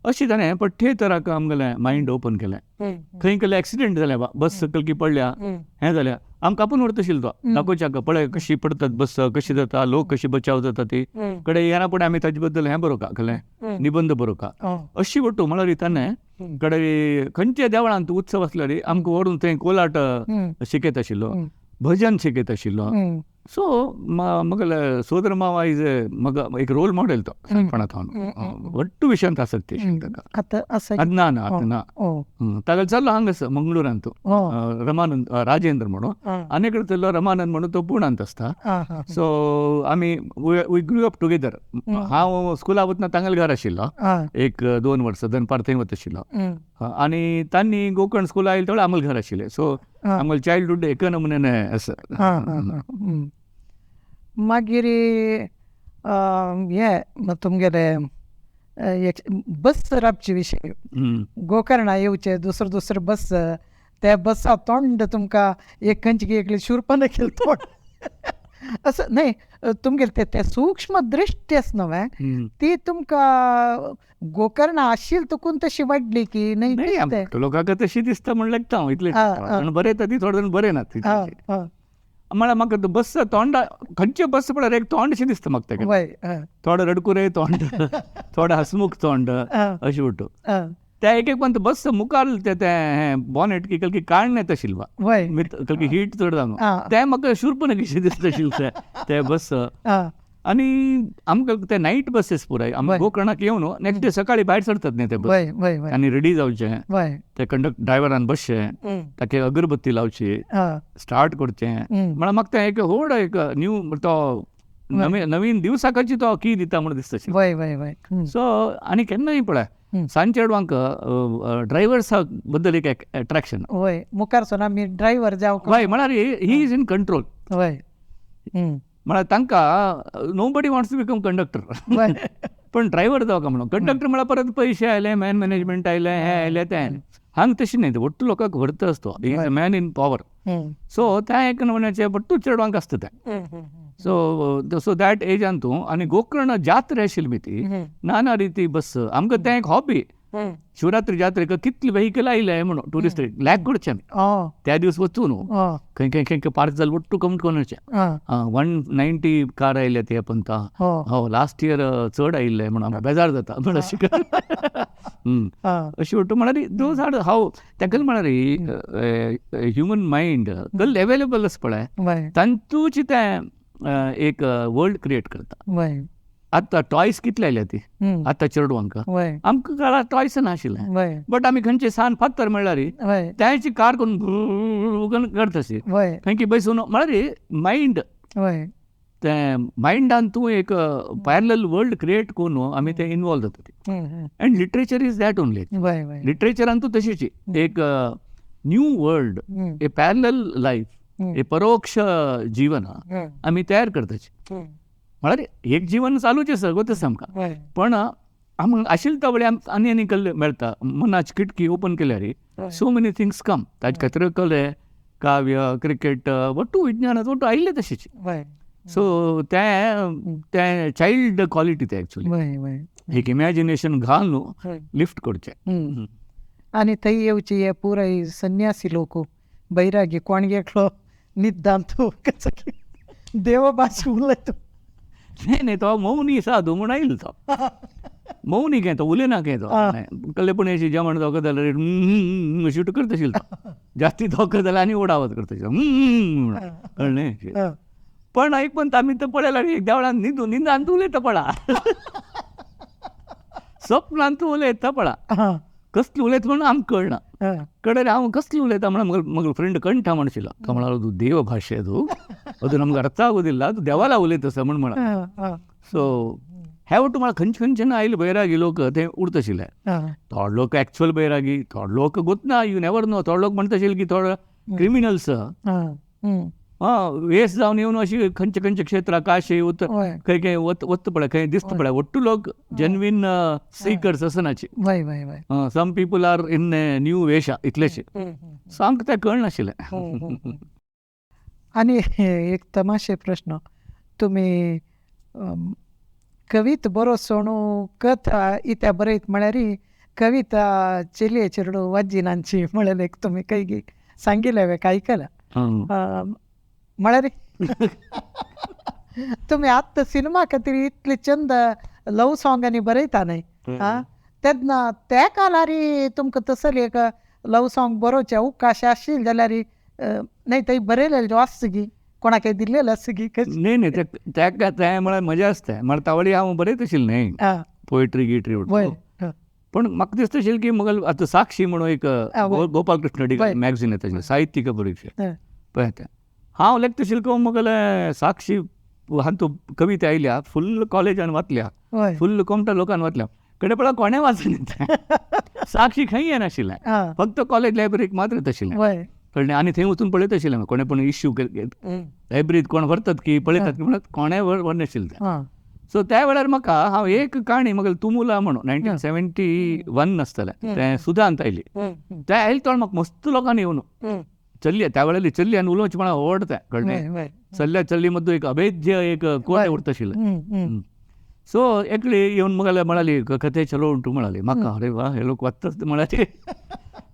अशें ताणें पठ्येतराक आमगेलें मायंड ओपन केलें. खंय कसलें एक्सिडेंट जालें, बस कलकी पडल्या, हें जालें, आमकां आपूण व्हरता आशिल्लो तो दाखोवच्याक, पळय कशी पडतात बस, कशी जाता, लोक कशी बचाव जाता ती कडे येना फुडें आमी ताजे बद्दल हें बरोवका, कसलें निबंद बरोवका अशी वट्टू म्हळ्यार ताणें कडे खंयच्या देवळांत उत्सव आसल्यार आमकां व्हरून थंय कोलाट शिकयता आशिल्लो, भजन शिकयता आशिल्लो. सो मगले सोदर मामा is मग एक रोल मॉडेल तो सानपणा थावन ಒಟ್ಟು ವಿಷಯಂತ ಆಸಕ್ತಿ ಅದು ना ना ना ताका चल्लो हांगा आसा मंगळूरांत तो रमानंद राजेंद्र म्हणून आनी कडे चल्लो रमानंद म्हणून तो पुण्यांत आसता. सो आमी we grew up together. हांव स्कुला वतना तांगेले घर आशिल्लो 1-2 वर्सां दनपार थंय वता आशिल्लो आनी तांणी गोकर्ण स्कुला आयले तेवढे आमगेले घर आशिल्लें. सो आमगेले चायल्डहूड एका नमुन्यान आसा. मागीर हे तुमगेले बस राबचे विशय गोकर्णा येवचे दुसरे दुसरे बस त्या बसा तोंड तुमकां एक खंयची एकली शूर्पण केलं तोंड असं न्हय तुमगेले ते सूक्ष्म दृश्टी आसा न्हय ती तुमकां गोकर्णा आशिल्ली तुकून तशी वाडली की न्हय? लोकांक तशी दिसता म्हण लेगता हांव इतलें बरें येता ती थोडे जाण बरें नात. म्हळ्यार म्हाका बस तोंडा खंयचे बस पळयार एक तोंड अशें दिसता म्हाका तेका, थोडो रडकुरे तोंड थोडो हसमुख तोंड अशें म्हणटा. त्या एक एक पण बस मुखार तें बॉनेट की कलकी काडणे येता आशिल्लें कलकी हीट चड जावन तें म्हाका शूरपण कशें दिसता आशिल्लें तें बस. आनी आमकां ते नायट बसीस पुराय आमी गोकर्णाक येवन नेक्स्ट डे सकाळी भायर सरतात न्ही ते बस आनी रेडी जावचें ते कंडक्टर ड्रायव्हरान बसचें ताका अगरबत्ती लावची स्टार्ट करचें म्हळ्यार म्हाका तें एक व्हड एक न्यू तो नवीन दिवसाकाची तो की दिता म्हूण दिसता. सो आनी केन्नाय पळय सांजचे चेडवांक ड्रायव्हर्सा बद्दल एक एट्रॅक्शन. वय मुखार सोन आमी ड्रायव्हर जावं वय म्हळ्यार he is in control. वय म्हळ्यार तांकां nobody wants to become conductor पण ड्रायव्हर जावं म्हणून कंडक्टर म्हळ्यार परत पयशे आयले मॅन मॅनेजमेंट आयलें हें आयलें तें आयलें. हांगा तशें न्हय वट्टू लोकांक व्हरता आसतो he is a man in power. So तें एक नमुन्याचें वट्टू चेडवांक आसता तें. सो सो that एजान तूं आनी गोकर्ण जात्रा आशिल्ली ती नाना रिती बस आमकां तें एक हॉबी. शिवरात्री जात्रेक कितले व्हेकल आयले म्हणून ट्युरिस्ट लॅक करचे आमी त्या दिवस वचूं न्हू खंय खंय खंय पार्क जालें वट्टू कमी करून वचचें. 190 कार आयले ते पंता हो लास्ट इयर चड आयिल्ले म्हणून आमकां बेजार जाता म्हण अशें अशें वट्टू म्हळ्यार those are हाव ताका म्हळ्यार ह्युमन मायंड कल एवेलेबल आसा पळय तांतूच तें एक वर्ल्ड क्रिएट करता. आतां टॉयस कितले आयल्या ती आतां चेडवांक आमकां काळार टॉयस नाशिल्लें बट आमी खंयचे सान फातर म्हणल्यार त्याची कार करून करता अशी खंयची बसून म्हळ्यार मायंड तें मायंडान तूं एक पॅरलल वर्ल्ड क्रिएट करून आमी तें इनवॉल्व जाता ती. And literature is that only. लिटरेचरान तूं तशीच एक new world a parallel life a परोक्ष जीवन आमी तयार करताची. म्हळ्यार एक जीवन चालूच आसा गोत आसा आमकां पण आमकां आशिल्ले तवळे आनी आनी कल्ले मेळटा. मनाची खिटकी ओपन केल्यार सो मेनी थिंग्स कम. ताजे खातीर कले काव्य क्रिकेट वट्टू विज्ञानात वट्टू आयिल्ले तशीच. सो तें तें चायल्ड क्वॉलिटी तें एक्चुअली एक इमॅजिनेशन घाल न्हू लिफ्ट करचें. आनी थंय येवची हे पुराय संन्यासी लोक बैरागी कोण एकलो निद्दांत देव भाश उलयता. न्हय न्हय तो मौनी साधू म्हूण आयलो तो मौनी काय तो उलयना काय तो कल्ले पण अशी जेवण धोको जाल्यार अशी करता आशिल्लो तो जास्ती धोको जाल्यार आनी व्हड आवाज करता म्हणून कळ्ळें न्हय. पण एक पण आमी तर पळयल्यार एक देवळान न्हिदून न्हिदान उलयता पळा सपनान तूं उलयता पळा कसली उलयता म्हणून आमकां कळना कडेन हांव कसली उलयता म्हणून मग फ्रेंड कंठ म्हणशिल्लो तो म्हणालो तूं देव भाशे तूं अजून आमकां अर्थ आगोदिल्ला तूं देवाला उलयता आसा म्हण म्हणा. सो हे वट्टू म्हळ्यार खंयचे खंयचे आयले बैरागी लोक ते उरता आशिल्ले. थोडे लोक एक्चुअल बैरागी थोडे लोक गोतना you never know. थोडे लोक म्हणटा आशिल्ले की थोडे क्रिमिनल्स वेस जावन येवन अशी खंयचे खंयचे क्षेत्रां काशी वत खंय खंय वत वत पळय खंय दिसता पळय वट्टू लोक जेन्युइन सीकर्स आसनाची. Some people are in new वेशा इतलेशे. सो आमकां तें कळनाशिल्लें. आनी एक तमाशे प्रश्न तुमी कवित बरो सोणू कथा इत्या बरयत म्हळ्यार कविता चेलये चेडू वाजिनांची म्हळ्यार एक तुमी खंय सांगिल्लें हांवें आयकलां म्हळ्यार तुमी आत्तां सिनेमा खातीर इतले चंद लव सोंगांनी बरयता न्हय आं तेन्ना त्या काळार तुमकां तसले एक लव सोंग बरोवचें अवकाश आशिल्लें जाल्यार न्हय थंय बरयलेलें आसता गी कोणाक दिल्लेलं आसा की न्ही न्ही तेका तें म्हळ्यार मजा आसता म्हळ्यार तावळी हांव बरयत आशिल्लें न्ही पोएट्री गिट्री पण म्हाका दिसता आशिल्लें की मगल आतां साक्षी म्हणून एक गोपालकृष्ण मॅगझीन येता साहित्यिक परीक्षा पळय तें हांव लेखता आशिल्लें की मगले साक्षी हांतू कविता आयल्या फुल्ल कॉलेजान वाचल्या फुल्ल कोमटा लोकान वाचल्या कडे पळय कोणें वाचलें साक्षी खंय येनाशिल्लें फक्त कॉलेज लायब्ररीक मात्र येत आशिल्लें कळ्ळें आनी थंय वचून पळयत आशिल्लें कोणें पण इश्यू लायब्ररीत कोण व्हरतात की पळयतात की म्हणत कोणें व्हरनाशिल्लें तें. सो त्या वेळार म्हाका हांव एक काणी म्हाका तुमुला म्हणून 1971 आसतलें तें सुदांत आयली तें आयलें तो म्हाका मस्त लोकांनी येवन चल्ली त्या वेळार चल्ली आनी उलोवचें म्हणा आवडटा कळ्ळें चल्ल्या चल्ली मदलो एक अभेद्य एक कोटे उरता आशिल्लें. सो एकली येवन म्हाका म्हणाली कथे चलो उंटू म्हणाली म्हाका अरे वा हे लोक वाचतात म्हणाले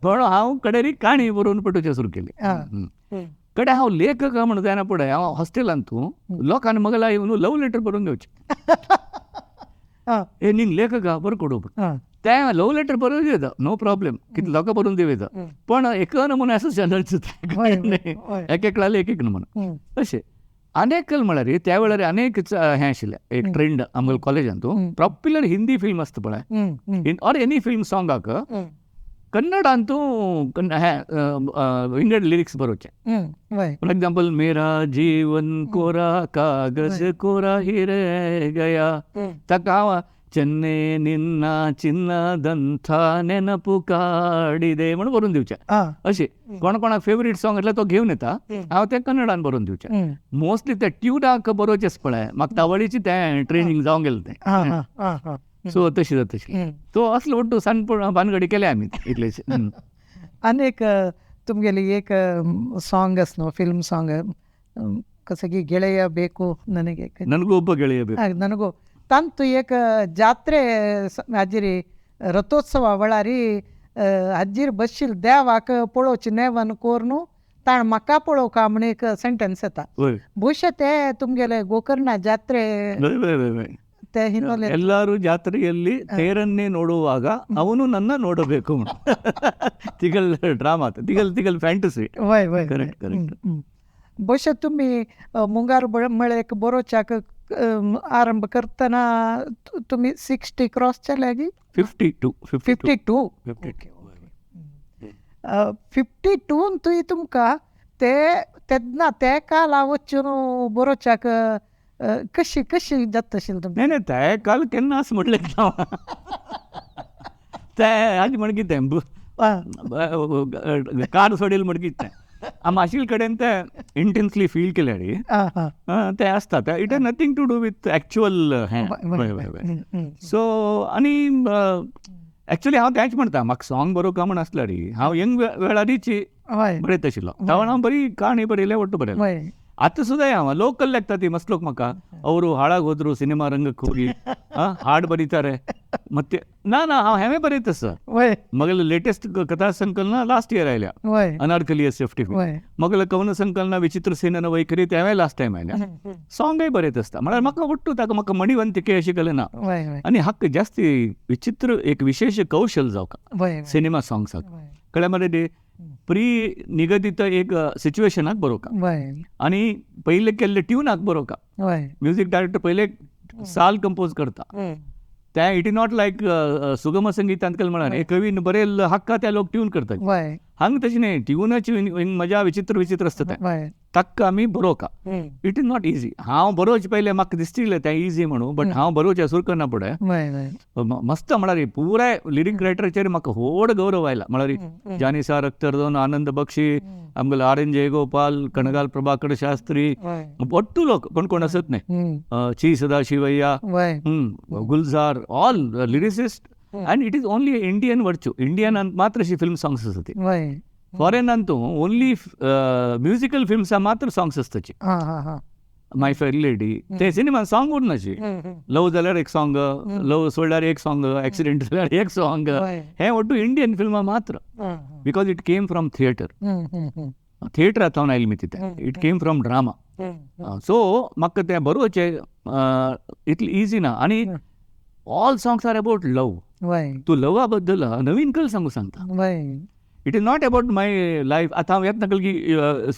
पण हांव कडेरी काणी बरोवन पटोवचें सुरू केली. कडे हांव लेखक म्हणून जायना फुडें हांव हॉस्टेलांत तूं लोकांनी म्हगेल्या येवन लव लेटर बरोवन घेवचें हे न्ही लेखक बरो कोडू तें लव लेटर बरोवन दिता नो प्रॉब्लेम कितें लोकां बरोवन दिवं येता पण एक नमुना आसा चॅनलचो एक एकल्याले एक एक नमुना अशें. अनेक म्हळ्यार त्या वेळार अनेक हें आशिल्लें एक ट्रेंड आमगेल्या कॉलेजांत पॉप्युलर हिंदी फिल्म आसता पळय ऑर एनी फिल्म सॉंगाक कन्नडांतू हें विंगड लिरिक्स बरोवचें. फॉर एग्जाम्पल मेरा जीवन कोरा कागज कोरा ही रह गया ताका हांव चेन्ने निन्ना चिन्नदंथ नेनपु काडिदे म्हणून बरोवन दिवचें अशें. कोण कोणाक फेवरेट सॉंग आसल्यार तो घेवन येता हांव तें कन्नडान बरोवन दिवचें. मोस्टली ते ट्युनाक बरोवचेंच पळय म्हाका तावळीची तें ट्रेनींग जावंक गेलें तें. सो तशी जाता तशी तो असलो ಒಟ್ಟು सಣ್ಣ भानगडी केले आमी इतलेच. आनी एक तुमगेली एक ಸಾಂಗ್ आस न्हू फिल्म ಸಾಂಗ್ कसं की ಗೆಳೆಯ ಬೇಕು ನನಗೆ ನನಗೂ ಒಬ್ಬ ಗೆಳೆಯ ಬೇಕು ನನಗೂ ತಂತು ಏಕ ಜಾತ್ರೆ हाजेरी रथोत्सवा वेळारी हाजेर बशील देवाक पळोवचें नेवान कोरून ताण म्हाका पळोवका म्हण एक सेंटेन्स येता. ಬಹುಶಃ ते तुमगेले ಗೋಕರ್ಣ ಜಾತ್ರೆ ते ಹಿನ್ನೆಲೆ ಎಲ್ಲರೂ ಜಾತ್ರೆಯಲ್ಲಿ ತೇರನ್ನೇ ನೋಡುವಾಗ ಅವನು ನನ್ನ ನೋಡಬೇಕು ತಿಗಲ್ ಡ್ರಾಮಾ ತಿಗಲ್ ತಿಗಲ್ ಫ್ಯಾಂಟಸಿ. Correct correct. ಬಹುಶಃ तुम्ही ಮುಂಗಾರು ಮಳೆಕ್ ಬರೋಚಾक आरंभ करतना तुम्ही 60 क्रॉस जाले 52 52 52 तुय तुमकां ते तेन्ना ते काल वचून बरोवच्याक कशी कशी जाता आशिल्लें तुमकां? नाही नाही ते काल केन्ना असं म्हटलें ना ते हाजें म्हण कितें कार सोडील म्हण कितें आमी आशिल्ले कडेन ते इंटेन्सली फील केले रे ते आसता ते it has nothing to do with actual हें. सो आनी एक्चुअली हांव तेंच म्हणटा म्हाका सॉंग बरोवंक म्हण आसल्यार हांव यंग वेळारीची बरयत आशिल्लो तेन्ना हांव बरी काणी बरयल्या ಒಟ್ಟು ಬರೆಯಲ್ಲ. ಆತ ಸುದಾ ಅವ ಲೋಕಲ್ ಆಗ್ತತಿ ಮಸ್ತ್ ಲೋಕ ಮಕ್ಕ ಅವರು ಹಾಳಾಗಿ ಹೋದ್ರು ಸಿನಿಮಾ ರಂಗಕ್ಕೆ ಹೋಗಿ ಹಾಡು ಬರೀತಾರೆ ಮತ್ತೆ ना हांव हेवें बरयता सर. मगेले लेटेस्ट कथा संकलना लास्ट इयर आयल्या अनारकली सेफ्टी मगेले कवन संकलना विचित्र सेनन वैखरी तेंवें लास्ट टायम आयल्या. सॉंगय बरयत आसता म्हळ्यार म्हाका ಒಟ್ಟು ताका म्हाका मणिवंतिके अशी केलें ना आनी हक्क जास्ती विचित्र एक विशेष कौशल जावका सिनेमा सॉंग्साक कळ्ळें मरे प्री निगदीत एक सिच्युएशनाक बरोवका आनी पयले केल्ले ट्युनाक बरोवका. म्युजीक डायरेक्टर पयले साल कंपोज करता ते it is not like सुगम संगीतांत केलें म्हळ्यार एक कवीन बरयल हक्का त्या लोक ट्यून करतात हांगा तशें न्ही ट्युनाची मजा विचित्र विचित्र आसता तें ताका आमी बरोवका. It is not easy. हांव बरोवचें पयलें म्हाका दिसतिल्लें तें इजी म्हणून बट हांव बरोवचें सुरू करना फुडें मस्त म्हळ्यार पुराय लिरीक रायटराचेर म्हाका व्हड गौरव आयला म्हळ्यार जानिसार अख्तर दोन आनंद बक्षी आमगेलो आर एन जयगोपाल कणगाल प्रभाकर शास्त्री ಒಟ್ಟು लोक कोण कोण आसत न्ही ची Sadashivaiah Gulzar all lyricist and it is only Indian virtue. Indian मात्र अशी फिल्म सॉंग्स आसता ती फॉरेन अंतू ओनली म्युजिकल फिल्म्सा मात्र सॉंग्स आसताची. माय फेर लेडी ते सिनेमा सॉंग उरनाशी लव जाल्यार एक सॉंग लव सोडल्यार एक सॉंग एक्सिडेंट जाल्यार एक सॉंग हें ಒಟ್ಟು इंडियन फिल्मां मात्र because it came from theatre थिएटरांतल्यान आयलें मी तें it came from drama. So म्हाका तें बरोवचें इतलें इजी ना आनी all songs are about love. तूं लवा बद्दल नवीन कल सांगू सांगता. It is not about my life. आतां हांव येतना की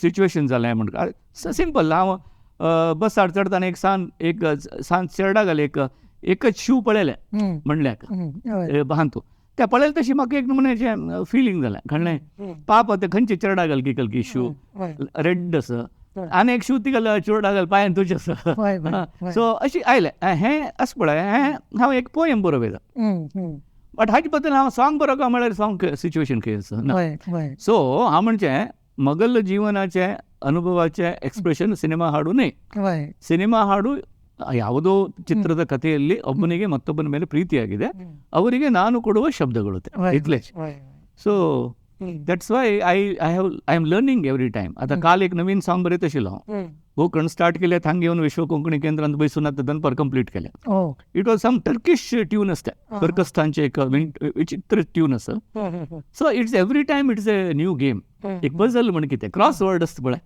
सिच्युएशन जालें म्हणटा सिंपल. हांव बसार चडताना एक सान एक सान चेरडा घाल एक एकच शू पळयलें म्हणल्याक बहान तूं त्या पळयलें तशी म्हाका एक नमुन्याचें फिलींग जालें, कळ्ळें? पाप ते खंयचे चेरडा घाल की कलकी शू रेड आसा आनी एक शू तिगेल चेरडा घाल पांयान तुजे आसा. सो अशी आयलें हें अशें पळय, हें हांव एक पोयम बरोवयता, बट हाजे बद्दल हांव सॉंग बरोवका म्हळ्यार सॉंग सिच्युएशन खंय आसा ना. सो हांव म्हणचें मगल जीवनाचे ಅನುಭವचे ಎಕ್ಸ್ಪ್ರೆಷನ್ ಸಿನಿಮಾ ಹಾಡು ನೇ. ಸಿನಿಮಾ ಹಾಡು ಯಾವುದೋ ಚಿತ್ರದ ಕಥೆಯಲ್ಲಿ ಒಬ್ಬನಿಗೆ ಮತ್ತೊಬ್ಬನ ಮೇಲೆ ಪ್ರೀತಿಯಾಗಿದೆ, ಅವರಿಗೆ ನಾನು ಕೊಡುವ ಶಬ್ದಗಳು ಇಟ್ಲೆ. So that's why I I have I am learning every time. आतां काल एक नवीन सॉंग बरयत आशिल्लो हांव, गोकर्ण स्टार्ट केलें, थांग येवन विश्व कोंकणी केंद्रांत बसून आतां दनपार कंप्लीट केलें. It was some Turkish tune आसता, तुर्कस्तानचे एक विचित्र ट्यून आसा. So it's every time it's a new game, एक पझल म्हण कितें क्रॉस वर्ड आसता पळय,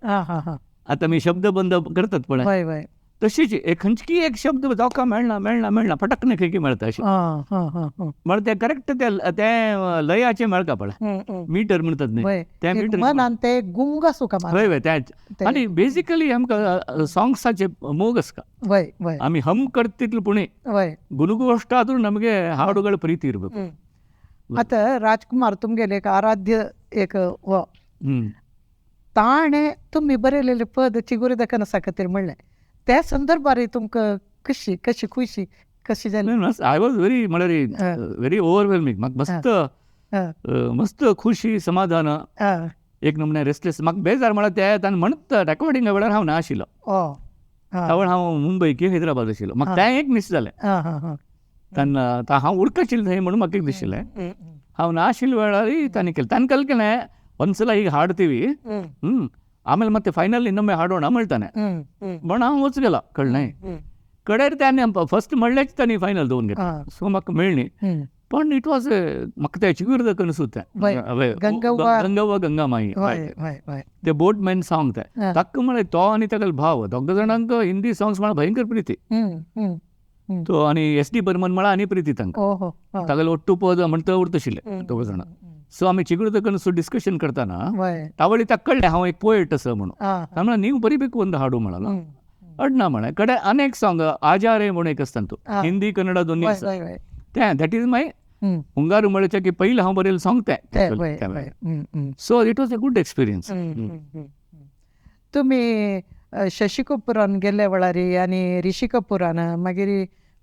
आतां आमी शब्द बंद करतात पळय तशीच एक खंयची एक शब्द जावका मेळना मेळना मेळना फटकने खंय मेळटा अशें म्हळ्यार तें करेक्ट तें लयाचें मेळटा पळय, मिटर म्हणटात न्ही तें मिटर मनान ते गुंग आसूं. हय हय तें. आनी बेजिकली आमकां सॉंग्साचे मोग आसता, ಆಮಿ ಹಮ್ ಕರ್ತಿತ್ಲು ಪುಣೆ ಗುನುಗುವಷ್ಟಾದ್ರೂ ನಮಗೆ ಹಾಡುಗಳ ಪ್ರೀತಿ ಇರಬೇಕು. आतां राजकुमार तुमगेले एक आराध्य एक हो ताणें तुमी बरयलेलें पद चिगुरी कनसा खातीर म्हणलें, त्या संदर्भार तुमकां कशी कशी खुशी कशी जाली? I was very म्हळ्यार व्हेरी ओवरवेल्मिंग. म्हाका मस्त मस्त खुशी समाधान, एक नमुने रेस्टलेस. म्हाका बेजार म्हळ्यार ते ताणें म्हणत रेकॉर्डिंगा वेळार हांव ना आशिल्लो, त्यावेळ हांव मुंबय की हैदराबाद आशिल्लो, म्हाका तें एक मिस जालें. तेन्ना हांव उडकाशिल्लें थंय म्हणून म्हाका एक दिशिल्लें, हांव ना आशिल्ल्या वेळारय ताणें केलें. ताणें केलें केलें ಒಂದ್ಸಲ ಈಗ ಹಾಡ್ತೀವಿ ಆಮೇಲೆ ಮತ್ತೆ ಫೈನಲ್ ಇನ್ನೊಮ್ಮೆ ಹಾಡೋಣ म्हणತಾನೆ, म्हण हांव वच गेलो कळ्ळें. कडेर त्याने फर्स्ट म्हणलेच तांणी फायनल दोन घेतला, सो म्हाका मेळ्ळी. पण it was म्हाका ते चिगुरद कनसूच तें गंगव्वा गंगामाई ते बोटमॅन सॉंग तें ताका म्हळ्यार तो आनी तागेलो भाव दोग जाणांक हिंदी सॉंग्स म्हळ्यार भयंकर प्रिती. तो आनी एस डी बर्मन म्हळ्यार आनी प्रिती तांकां, तागेलो ಒಟ್ಟು पद म्हणटा उरताशिल्ले दोग जाणां. सो आमी ಚಿಗುರದ ಕನಸು ಡಿಸ್ಕಷನ್ करताना तावळी ताका कळ्ळें हांव एक पोएट आसा म्हणून. म्हणून ನೀವು ಬರಿಬೇಕು ಒಂದು ಹಾಡು म्हणलो अडना म्हळें. कडे अनेक सॉंग आजारे म्हणून एक आसता तूं हिंदी कन्नड दोन्ही आसा तें, that is my हुंगारू म्हळ्याचे की पयलें हांव बरयलें सॉंग तें. So it was a good experience. तुमी शशी कपूरान गेल्ल्या वेळार आनी ऋषी कपूरान मागीर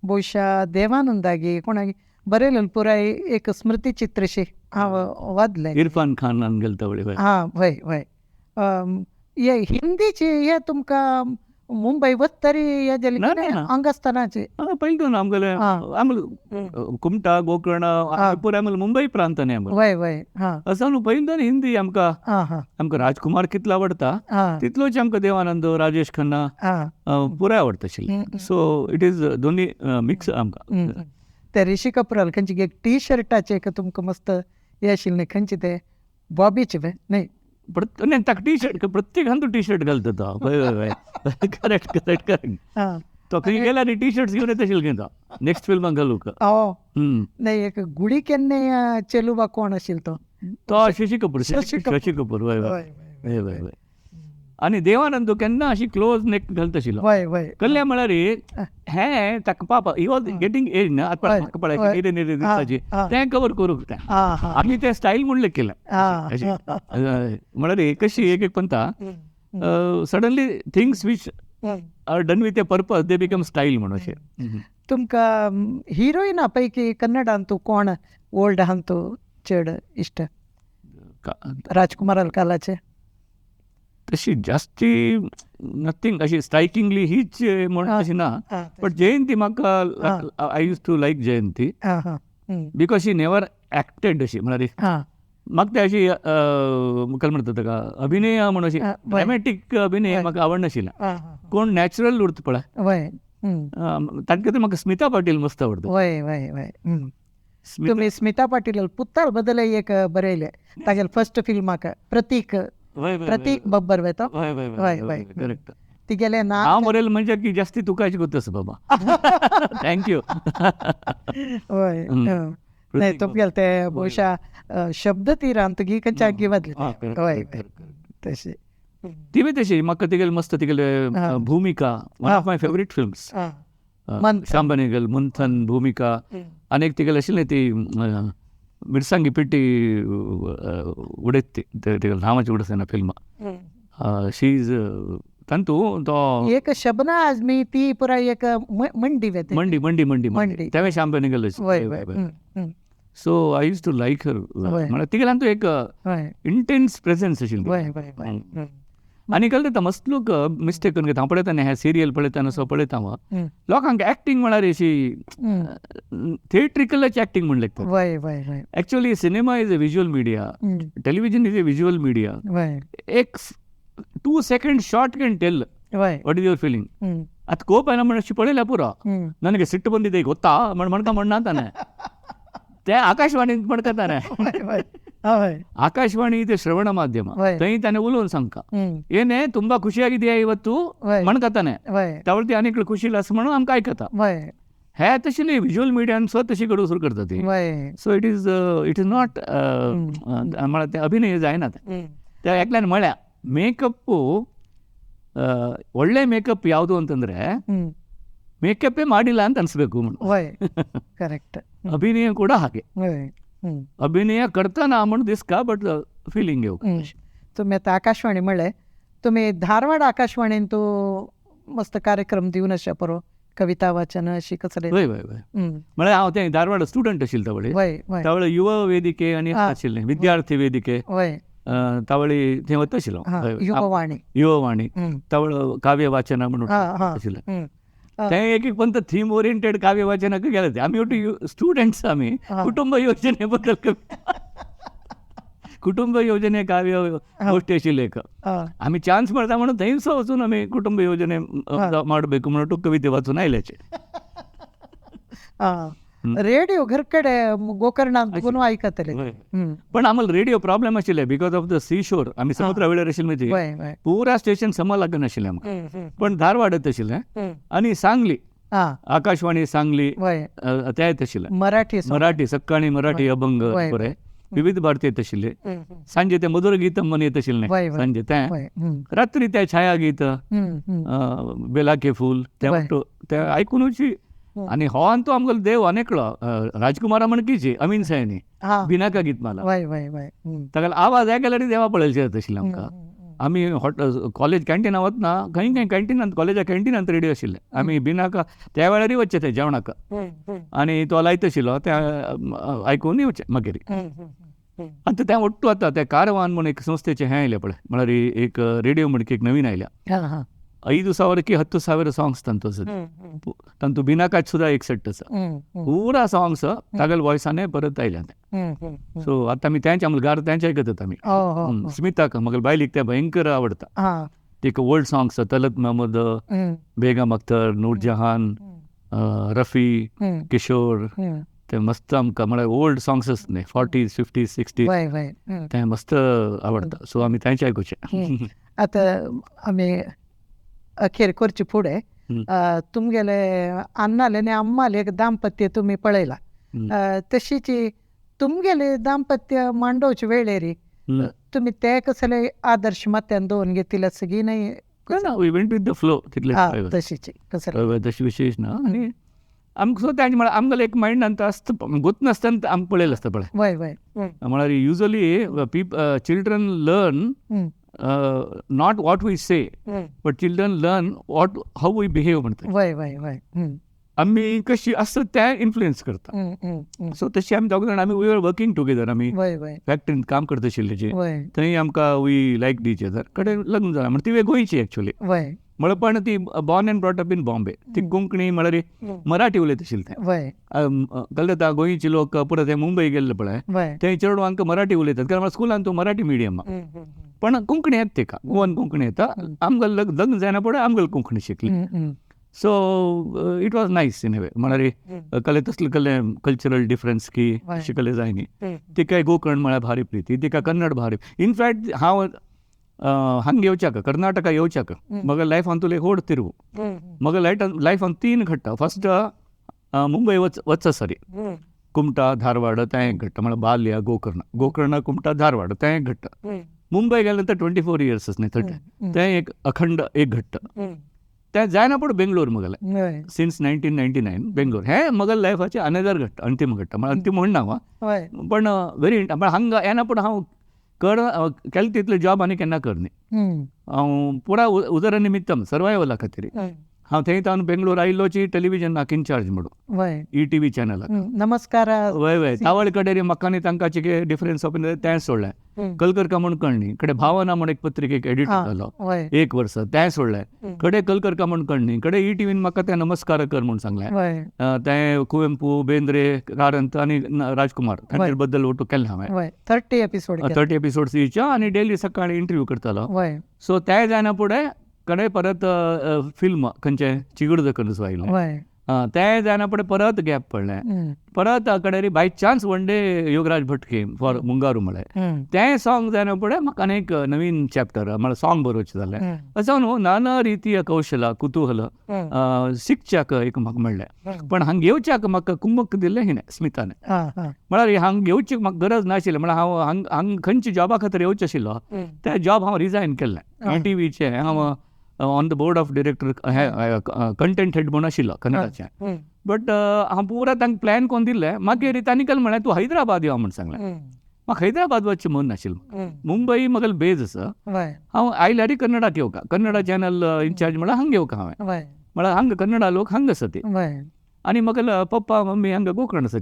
बहुशा देवानंदागी कोणाक बरयलें पुराय एक स्मृती चित्रशी हांव वाचलें. इरफान खान गेल तवळे. हां हय हय. हे हिंदीची हे तुमकां मुंबय वतरी हे जालें हांगा आसतनाचे पयलीं दोन आमगेले आमले कुमटा गोकर्ण पुराय आमगे मुंबय प्रांत न्ही आमगेलो. वय वय. हां असो न्हू पयलीं दोन हिंदी आमकां आमकां राजकुमार कितलो आवडटा तितलोच आमकां देवानंद राजेश खन्ना पुराय आवडटा आशिल्लें. सो it is दोनी मिक्स आमकां. ते ऋषी कपूराल खंयची एक टी शर्टाचे एक तुमकां मस्त हे आशिल्लें खंयचे ते बॉबीचे न्हय नाही ताका टी शर्ट प्रत्येकान तो टी शर्ट घालता तो. हय हय हय करेक्ट करेक्ट करेक्ट. तो खंय गेला न्ही टी शर्ट्स घेवन येता आशिल्लो खंय तो नेक्स्ट फिल्माक घालूंक. नाही एक गुडी केन्ना चेलुबा कोण आशिल्लो तो? तो शशी कपूर. शशी कपूर हय हय हय हय. आनी देवानंद केन्ना अशी क्लोज नेक घालता आशिल्लो. कल्ल्या म्हळ्यार हें ताका पापा he was getting as ना आतां म्हाका पळय निरे निरे दिसताची तें कवर करूंक तें आमी तें स्टायल म्हणलें केलें. म्हळ्यार कशी एक एक पंता suddenly things which are done with a purpose they become style म्हणून अशें. तुमकां हिरोइना पैकी कन्नडांतू कोण ओल्ड आहांतू चड इश्ट राजकुमाराल कालाचे? तशी जास्ती नथींग अशी स्ट्रायकिंगली हीच म्हणून अशी ना, बट जयंती म्हाका I use to like Jayanti because she never acted अशी म्हळ्यार म्हाका ते अशी काय म्हणटा ताका अभिनय म्हणून अशी ड्रॅमॅटीक अभिनय म्हाका आवडनाशिल्लें. कोण नॅचरल उरता पळय ताचे खातीर म्हाका स्मिता पाटील मस्त आवडटा. वय वय वय. तुमी स्मिता पाटील पुत्ताल बदल एक बरयलें तागेले फर्स्ट फिल्माक प्रतीक प्रतीक बब्बर वेतो. हय हय करेक्ट. तिगेलें ना हांव बरयलें म्हणजे की जास्ती तुकाच गोत आसा बाबा. Thank you. हय. नाही तुमगेले ते ಬಹುಶಃ शब्द तीरांत गी खंयच्या गी बदले. हय तशें ती तशी म्हाका तिगेले मस्त तिगेले Bhumika, one of my favourite films. Shyam Benegal, Manthan, Bhumika आनी एक तिगेले आशिल्लें ती मिरसांगी पेटी उडयत ती तिगेले नांवाची उडस ना फिल्मां. She is तांतू तो एक शबना आजमी ती पुराय एक Mandi Mandi Mandi Mandi Mandi तेवें Shyam Benegal. So I use to like her. म्हळ्यार तिगेल्यान तूं एक इंटेन्स प्रेझेन्स आशिल्ली. आनी कळटा जाता मस्त लोक मिस्टेक करून घेता. हांव पळयता न्ही हें सिरियल पळयतना सो पळयता हांव लोकांक एक्टींग म्हळ्यार अशी थिएट्रिकलाची एक्टींग म्हण लेखतात. Actually cinema is a visual media, television is a visual media. एक 2 second shot can tell what is your feeling. आतां कोप आयला म्हण अशी पळयल्या पुरो, ನನಗೆ ಸಿಟ್ಟು ಬಂದಿದೆ ಗೊತ್ತಾ ಮಣ್ಕ ಮಣ್ಣ ಅಂತಾನೆ. ते आकाशवाणीत म्हणटा. ಆಕಾಶವಾಣಿ ಇದೆ ಶ್ರವಣ ಮಾಧ್ಯಮ, ತೈ ತಾನೆ ಉಲೋನ್ ಸಂಕ ಏನೇ ತುಂಬಾ ಖುಷಿಯಾಗಿದೆಯಾ ಇವತ್ತು म्हणकताने त्यावरती अनेक खुशी आसा म्हणून आमकां आयकता. हे तशी न्ही व्हिज्युअल मिडियान स्वतः तशी घडोवंक सुरू करता ती. So it is it is not म्हळ्यार तें अभिनय जायना तें. त्या एकल्यान म्हळ्या ಮೇಕಪ್ಪು ಒಳ್ಳೆ ಮೇಕಪ್ ಯಾವುದು ಅಂತಂದ್ರೆ ಮೇಕಪ್ಪೇ ಮಾಡಿಲ್ಲ ಅಂತ ಅನಿಸ್ಬೇಕು. ಕರೆಕ್ಟ್. ಅಭಿನಯ ಕೂಡ ಹಾಗೆ, ಅಭಿನಯ करताना म्हण दिसका बट फिलिंग येवंक. तुमी आतां आकाशवाणी म्हळें, तुमी धारवाड आकाशवाणीन तूं मस्त कार्यक्रम दिवन अशें परो कविता वाचन अशी कसले. वय वय वय म्हळ्यार हांव तें धारवाड स्टुडंट आशिल्लें तावळी. तावळी युव वेदिके आनी आशिल्लें विद्यार्थी वेदिके तावळी थंय वता आशिल्लो. युववाणी युववाणी तावळ काव्य वाचन म्हणून आशिल्लें. तें एक एक पंत थीम ओरिएंटेड काव्य वाचनाक गेले ते. आमी स्टुडंट्स, आमी कुटुंब योजने बद्दल कुटुंब योजने काव्य गोष्टी आशिल्ले एक. आमी चान्स मेळटा म्हणून थंयसो वचून आमी कुटुंब योजने ಮಾಡಬೇಕು म्हणून कविते वाचून आयल्याचे. रेडियो घरकडे गोकर्णांत कोण आयकतले. पण आम्हाला रेडिओ प्रॉब्लेम आशिल्ले because of the sea shore. आमी समुद्रा वेळेर आशिल्ले ती पुरा स्टेशन समा लागून आशिल्लें आमकां. पण धारवाड आशिल्लें आनी सांगली आकाशवाणी सांगली ते येत आशिल्लें. मराठी मराठी सक्काळी मराठी अभंग बरें विविध भारती येत आशिल्ले. सांजे ते मधुर गीतम म्हण येत आशिल्लें सांजे तें. रात्री ते छाया गीत बेलाके फूल तें आयकुनूच. आनी हो आनी तो आमगेलो देव अनेकलो राजकुमारा म्हणकीची अमीन सायनी बिनाका गीत माला ताका आवाज आयकल्यार देवा पळयचे जाता आशिल्लें आमकां. आमी हॉटेल कॉलेज कॅन्टिना वतना खंय खंय कॅन्टिनांत कॉलेजा कॅन्टिनांत रेडियो आशिल्ले. आमी बिनाका त्या वेळारय वचचें थंय जेवणाक आनी तो लायत आशिल्लो तें आयकून येवचें मागीर. आतां तें ಒಟ್ಟು आतां तें कारवान म्हूण एक संस्थेचें हें आयलें पळय, म्हळ्यार एक रेडियो म्हणकी एक नवीन आयल्या. 5,000 की 10,000 सॉंग्स तांचो आसा. तांतू बिनाकाच सुद्दां एक सेट आसा. पुरा सॉंग्स तागेले वॉयसाने परत आयल्या तें. सो आतां आमी तेंच आमकां गार तेंच आयकतात आमी. स्मिताक म्हाका बायलीक तें भयंकर आवडटा. तिका ओल्ड सॉंग्स तलत महमूद, बेगम अख्तर, नूरजहान, रफी, किशोर ते मस्त आमकां म्हळ्यार ओल्ड सॉंग्स आसता न्ही 40s 50s 60s तें मस्त आवडटा. सो आमी तेंच आयकुचें. आतां आमी अखेर करचे फुडें तुमगेले अन्नाले आनी अम्माले एक दाम्पत्य तुमी पळयलां, तशीच तुमगेले दाम्पत्य मांडोवचे वेळेरी तुमी ते कसले आदर्श मत्यान दवरून घेतिल्ले सगळी न्हय? ना, we went with the flow तितलें. तशीच कसले तशी विशेश ना. आनी आमकां सो तें म्हळ्यार आमगेलें एक मायंडान आसता गोत नासतना आमकां पळयलें आसता पळय. वय वय म्हळ्यार usually children learn not what we say, but children learn what how we behave म्हणतात. वय वय वय आमी कशी आसता तें इन्फ्लुएन्स करता. सो तशी आमी दोग जाण आमी we are working together. आमी फॅक्टरीन काम करता आशिल्ले जे थंय आमकां we like each other कडेन लग्न जाला. म्हण ती गोंयची एक्चुअली म्हळ्यार, पण ती born and brought up in Bombay. ती कोंकणी म्हळ्यार मराठी उलयत आशिल्लें तें. कळटा गोंयचे लोक पुरो ते मुंबय गेल्ले पळय थंय चेडवांक मराठी उलयतात कारण स्कुलान तूं मराठी मिडियम. पण कोंकणी येता तिका, गोवन कोंकणी येता. आमकां लग्न जायना फुडें आमगेली कोंकणी शिकली. So it was nice in a way. म्हळ्यार कले तसले कले कल्चरल डिफरन्स की अशें कले जायनी. तिका गोकर्ण म्हळ्यार भारी प्रिती, तिका कन्नड भारी. इनफॅक्ट हांव हांगा येवच्याक कर्नाटका येवच्याक म्हगे लायफान तुला एक व्हड तिरवू. म्हगे लायफान 3 घडटा. फर्स्ट मुंबय वच सरी कुमटा धारवाड तें एक घडटा, म्हळ्यार बाल्या गोकर्ण, गोकर्ण कुमटा धारवाड तें एक घडटा. मुंबय गेल्या नंतर 24 इयर्सच न्ही 30, तें एक अखंड एक घडटा. तें जायना पूण बेंगलोर मगलें सिन्स 1999 बेंगलोर हें मगल लायफाचें अनदर घडटा, अंतीम घडटा. म्हळ्यार अंतीम म्हणना हांव, पण व्हेरी पण हांगा येना पूण हांव कर केलें तितलें जॉब आनी केन्ना कर न्ही. हांव पुरा उदर निमित्तम सर्वायवला खातीर हांव थंय तावन बेंगलोर आयिल्लोची टेलिविजनाक इनचार्ज म्हणून ETV चॅनलाक. नमस्कार. वय वय तावळ कडेन म्हाका आनी तांकां कितें डिफरन्स ऑफ तें सोडलें. कलकरका म्हूण कळणी कडे भावना म्हूण एक पत्रिकेक एडिटर जालो एक वर्स, तें सोडलें. कडे कलकरका म्हूण कळणी कडे ETVन म्हाका तें नमस्कार कर म्हूण सांगलें. तें कुवेंपू, बेंद्रे, कारंत आनी राजकुमार तांचे बद्दल ओटू केल्लें हांवें. 30 एपिसोड 30 एपिसोड्स येयच्या आनी डेली सकाळी इंटरव्यू करतालो. सो तें जायना फुडें कडे परत फिल्म खंयचें चिगुर्द करून आयलें, तें जायना फुडें परत गॅप पडलें. परत कडेन by chance one day Yogaraj Bhat came for Mungaru म्हळें, तें सॉंग जायना फुडें म्हाका आनी एक नवीन चॅप्टर म्हळ्यार सॉंग बरोवचें जालें. अशें न्हू नाना रितीय कौशल कुतूहल शिकच्याक एक म्हाका मेळ्ळें. पण हांगा येवच्याक म्हाका कुमक दिल्लें हिणें स्मिताने. म्हळ्यार हांगा येवची म्हाका गरज नाशिल्ली, म्हळ्यार हांव हांग हांग खंयच्या जॉबा खातीर येवचें आशिल्लो तें जॉब हांव रिजायन केल्लें. ETVचें हांव on the board of director content head म्हणून आशिल्लो कन्नडाचें. बट हांव पुरा तांकां प्लॅन करून दिल्लें. मागीर तांणी केलें म्हळ्यार तूं हैदराबाद यो म्हूण सांगलें. म्हाका हैदराबाद वचचें मन नाशिल्लें, मुंबय म्हगेलो बेज आसा. हांव आयल्यार कन्नडाक येवका, कन्नडा चॅनल इन्चार्ज म्हळ्यार हांगा येवका हांवें, म्हळ्यार हांगा कन्नडा लोक हांगा आसा ती आनी म्हगेलो पप्पा मम्मी हांगा गोकर्ण आसा.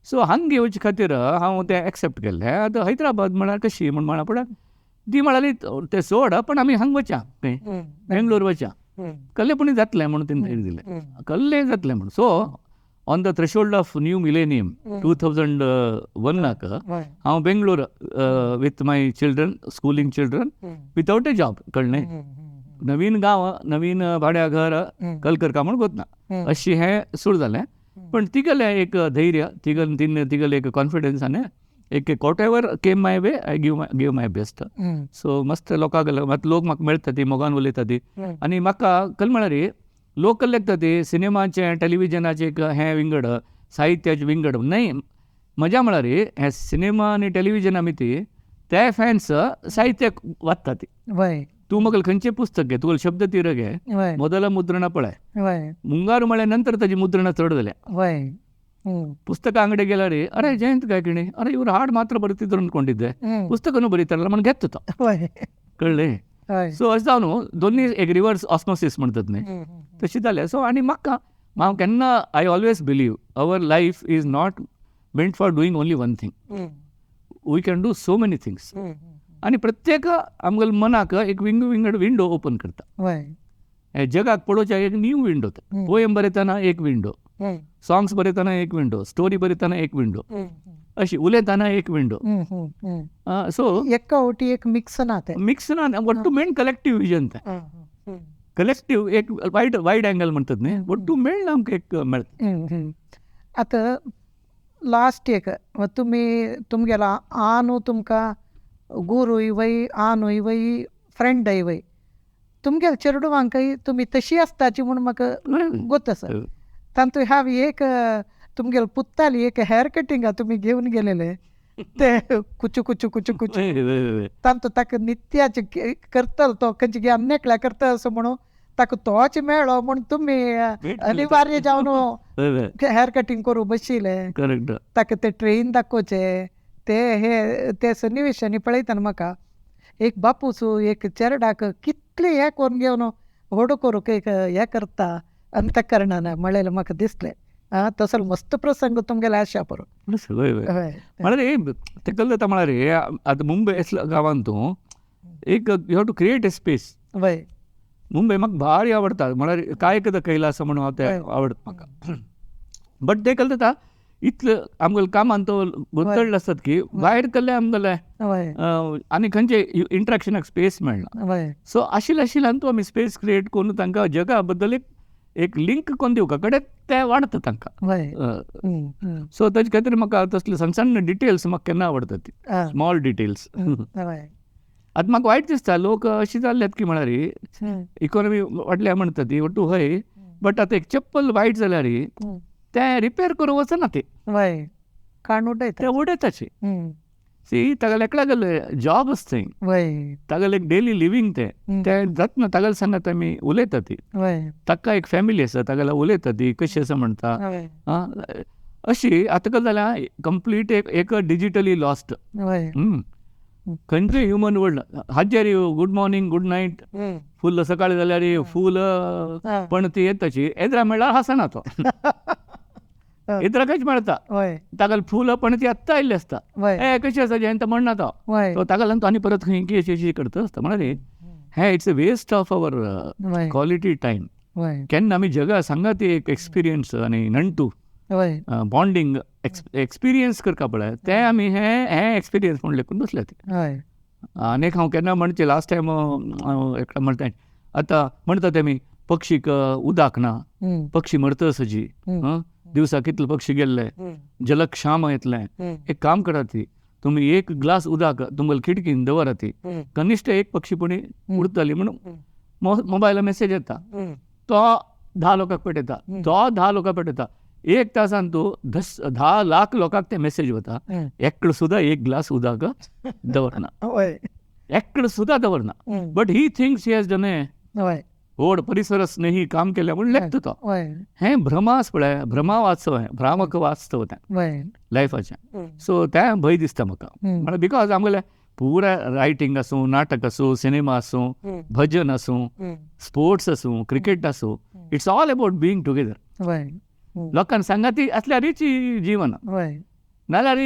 सो हांगा येवचे खातीर हांव तें एक्सेप्ट केल्लें. आतां हैदराबाद म्हळ्यार कशी म्हूण म्हळ्यार पळय ती म्हणाली तें सोड पण आमी हांगा वच्या खंय बेंगलोर वच्या कल्ले पुणी जातलें म्हणून तिणें धैर्य दिलें, कल्ले जातलें म्हणून. So on the threshold of new millennium 2001 हांव Bangalore with my children, schooling children, without a job. कळ्ळें, नवीन गांव, नवीन भाड्या घर, कलकरका म्हूण गोतना अशी हें सुरू जालें. पण तिगेलें एक धैर्य, तिगल तिगेलें एक कॉन्फिडन्स आनी एक whatever came my way I give my best. So मस्त लोकांक लोक म्हाका मेळटा ती मोगान उलयता ती आनी म्हाका कल म्हळ्यार लोक लेखता ती सिनेमाचें टेलिविजनाचें एक हें विंगड, साहित्याचें विंगड न्हय. मजा म्हळ्यार हें सिनेमा आनी टेलिविजना ती ते फॅन्स साहित्याक वाचता ती. तूं म्हाका खंयचें पुस्तक घे, तुका शब्द तीर घे, मोदला मुद्रणा पळय, मुंगारू म्हळ्या नंतर ताजी मुद्रणा चड जाल्या. ಪುಸ್ತಕ ಅಂಗಡಿ गेल्यार ಅರೆ ಜಯಂತ್ ಗಾಯಕಿಣಿ ಅರೆ ಇವರು ಹಾಡು ಮಾತ್ರ ಬರೀತಿದ್ರು ಅನ್ಕೊಂಡಿದ್ದೆ, ಪುಸ್ತಕನೂ ಬರೀತಾರಲ್ಲ म्हण घेत तो. कळ्ळें? सो अशें जावन दोनी एक रिवर्स ऑस्मोसीस म्हणटात न्ही तशी जालें. सो आनी म्हाका हांव केन्ना I always believe our life is not meant for doing only one thing, we can do so many things. आनी प्रत्येक आमगेल्या मनाक एक विंगड विंगड विंडो ओपन करता. हे जगाक पळोवच्या एक न्यू विंडो, पोएम बरयतना एक विंडो, सॉंग्स बरयतना एक विंडो, स्टोरी बरयतना एक विंडो, अशी उलयतना एक विंडो. सो एका वटी एक मिक्स ना, ते मिक्स ना, ಒಟ್ಟು ಮೇನ್ कलेक्टिव विजन तें, कलेक्टिव एक वायड वायड एंगल म्हणटात न्ही, ಒಟ್ಟು मेळ्ळें आमकां एक मेळटा. आतां लास्ट एक तुमी तुमगेलो आनू तुमकां गुरूय वय, आनूय वय, फ्रेंडय वय, तुमगेल्या चेडवांकय तुमी तशी आसताची म्हूण म्हाका गोत आसा. तातूंत हांव एक तुमगेले पुताली एक हेअर कटिंगा तुमी घेवन गेलेले ते कुचू कुचू कुचू कुचू तांतू ताका नित्याचे करतलो तो खंयचे गे आमनेकल्या करता असो म्हणून ताका तोच मेळ्ळो म्हूण तुमी अनिवार्य जावन हेअर कटिंग करूं बशिल्ले. ताका ते ट्रेन दाखोवचे ते हे ते सन्निवेशांनी पळयतना म्हाका एक बापूस एक चेरडाक कितले हें करून घेवन व्हड करूंक एक हें करता अंतकरणान म्हळेलें म्हाका दिसलें. आं, तसो मस्त प्रसंग तुमगेले आशा पुरो. म्हळ्यार तें कल्ल जाता म्हळ्यार आतां मुंबय असल्या गांवांत तूं एक you have to create a space. वय मुंबय म्हाका भारी आवडटा, म्हळ्यार काय एकदां कैलास म्हणून हांव तें आवडटा म्हाका. बट तें कल्ल जाता इतलें आमगेल्या कामान तो गुंतळ्ळे आसतात की भायर कल्ले आमगेले आनी खंयचे इंट्रॅक्शनाक स्पेस मेळना. सो आशिल्ले आशिल्ल्यान तूं आमी स्पेस क्रिएट करून तांकां जगा बद्दल एक एक लिंक कोन्न दिवका कडेन तें वाडटा तांकां. सो ताजे खातीर म्हाका तसले सण सण डिटेल्स म्हाका केन्ना आवडटा ती स्मॉल डिटेल्स. आतां म्हाका वायट दिसता लोक अशें जाल्ल्यात की म्हळ्यार इकॉनॉमी वाडल्या म्हणटा ती तूं हय, बट आतां एक चप्पल वायट जाल्यार ते रिपेर करूं वचना ते. वय काण उडयता ते उडयताची. सी तागेले एकल्यागेले जॉब आसता थंय. वय तागेले एक डेली लिवींग तें तें जातना तागेले सांगात आमी उलयता ती. ताका एक फॅमिली आसा तागेले उलयता ती कशी आसा म्हणटा. अशी आतां कशें जाल्यार कंप्लीट एक डिजिटली लॉस्ट. खंयचे ह्युमन वर्ल्ड हाजेर गुड मॉर्निंग गुड नायट फुल सकाळी जाल्यार फूल पण ती येताची एद्रा मेळ्ळ्यार हांसना तो. एद्राकच मेळटा ताका फूल पण ती आत्तां आयिल्ली आसता. ए कशी आसा जयंत म्हणना तो तो ताका लागून तो आनी परत खंय की अशी अशी करता आसता. म्हळ्यार हें it's a waste of our quality time. केन्ना आमी जगा सांगा ती एक एक्सपिरियन्स आनी नंटू बॉन्डिंग एक्सपिरियन्स करता पळय तें आमी हें हें एक्सपिरियन्स म्हूण लेखून बसले ते. आनी एक हांव केन्ना म्हणचें लास्ट टायम एकटा म्हणटा आतां म्हणटा तेमी पक्षीक उदक ना पक्षी मरता सजी दिवसा कितले पक्षी गेल्ले जलक्षाम येतलें. एक काम करात ती तुमी एक ग्लास उदक तुमगेले खिडकीन दवरात ती कनिश्ठ एक पक्षी पुणी उरतली म्हणून मोबायला मेसेज येता. तो 10 लोकांक पेटयता तो 10 लोकांक पेटयता एक तासान तूं 10 लाख लोकांक ते मेसेज वता. एकलो सुद्दां एक ग्लास उदक दवरना एकलो सुद्दां दवरना. But he thinks he has done a व्हड परिसर स्नेही काम केलें म्हूण लेखता तो. हें भ्रमास पळय भ्रमा वास्तव हें भ्रामक वास्तव तें लायफाचें. सो तें भंय दिसता म्हाका म्हळ्यार because आमगेलें पुरा रायटींग आसूं नाटक आसूं सिनेमा आसूं भजन आसूं स्पोर्ट्स आसूं क्रिकेट आसूं it's all about being together. लोकांक सांगा ती आसल्यारीची जीवन नाल्यार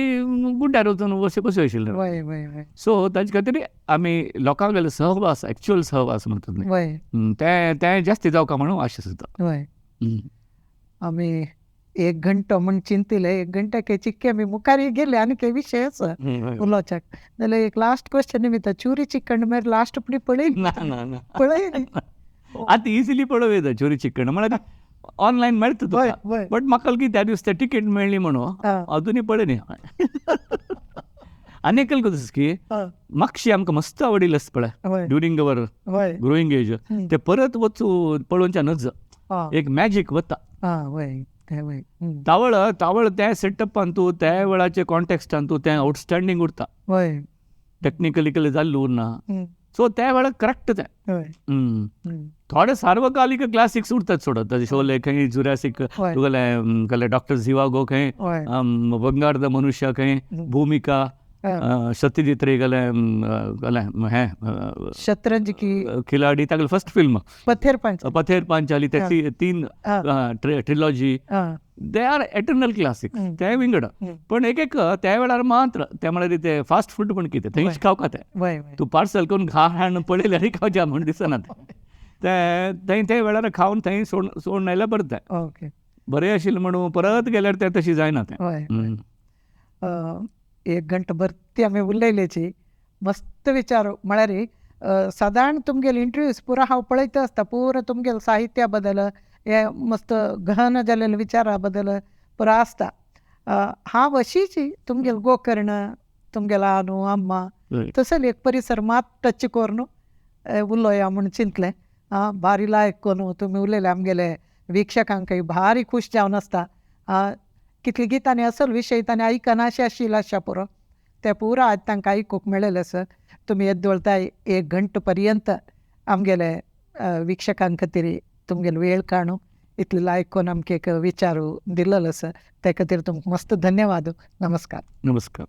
गुड्ड्यार वचून अशें कशें आशिल्लें. सो ताजे खातीर आमी लोकांगेलो सहवास एक्चुअल सहवास म्हणटात न्ही तें तें जास्ती जावका म्हणून आशा सुद्दां. आमी एक घंटो म्हूण चिंतिले एक घंटा के चिक्के आमी मुखार गेले आनी के विशय आसा उलोवच्याक. जाल्यार एक लास्ट क्वेश्चन निमित्त चुरी चिकन मागीर लास्ट पुणी पळय ना ना पळय आतां इजिली पळोवं येता चुरी चिकन म्हळ्यार ऑनलायन मेळटा तुका. बट म्हाका की त्या दीस ते टिकेट मेळ्ळी म्हणून अजुनूय पळय न्ही. आनी एक की मागशी आमकां मस्त आवडिल्लें आसता पळय ड्युरींग our growing age ते परत वचूं पळोवच्या नज एक मॅजीक वता. तावळ तावळ त्या सेटअपान तूं त्या वेळाचे कॉन्टेक्स्टान तूं तें आउटस्टँडींग उरता. टॅक्निकली जाल्लें उरना. सो त्या वेळार करेक्ट तें. थोडे सार्वकालिक क्लासिक्स उरतात सोडत शोले खंय जुरासिक तुगेलें कहले डॉक्टर झिवागो खंय बंगार the मनुष्य खंय भूमिका सत्यजीत रे गले गले हें शतरंज की खिलाडी तागेली फर्स्ट फिल्म पथेर पांचाली पथेर पांचाली त्याची 3 trilogy they are eternal classics ते विंगड. पण एक एक त्या वेळार मात्र त्या म्हळ्यार ते फास्ट फूड पण कितें थंयच खावका तें तूं पार्सल करून घा हाडून पळयलें आनी खावचें म्हूण दिसना तें थंय त्या वेळार खावन थंय सोडून आयल्यार बरें तें बरें आशिल्लें म्हणून परत गेल्यार तें तशें जायना तें. एक घंटो भरती आमी उलयलेची मस्त विचार म्हळ्यार सादारण तुमगेले इंटरव्यूज पुरा हांव पळयता आसता पुरा तुमगेले साहित्या बद्दल हे मस्त गहन जाल्ले विचारा बद्दल पुरा आसता. हांव अशीच तुमगेले गोकर्ण तुमगेलो आनू अम्मा तसले एक परिसर मात टच करून उलोवया म्हूण चिंतलें. भारी लायक करून तुमी उलयले आमगेले वीक्षकांकय भारी खूश जावन आसता. कितली गितांनी असल विशय तांणी आयकना अशें आशिल्लें आशा पुरो ते पुरा आज तांकां आयकूंक मेळ्ळेलें आसा. तुमी येद्दोळताय एक घंटो पर्यंत आमगेले वीक्षकां खातीर तुमगेलो वेळ काडून इतले लायक करून आमकां एक विचार दिल्लो आसा त्या खातीर तुमकां मस्त धन्यवाद. नमस्कार. नमस्कार.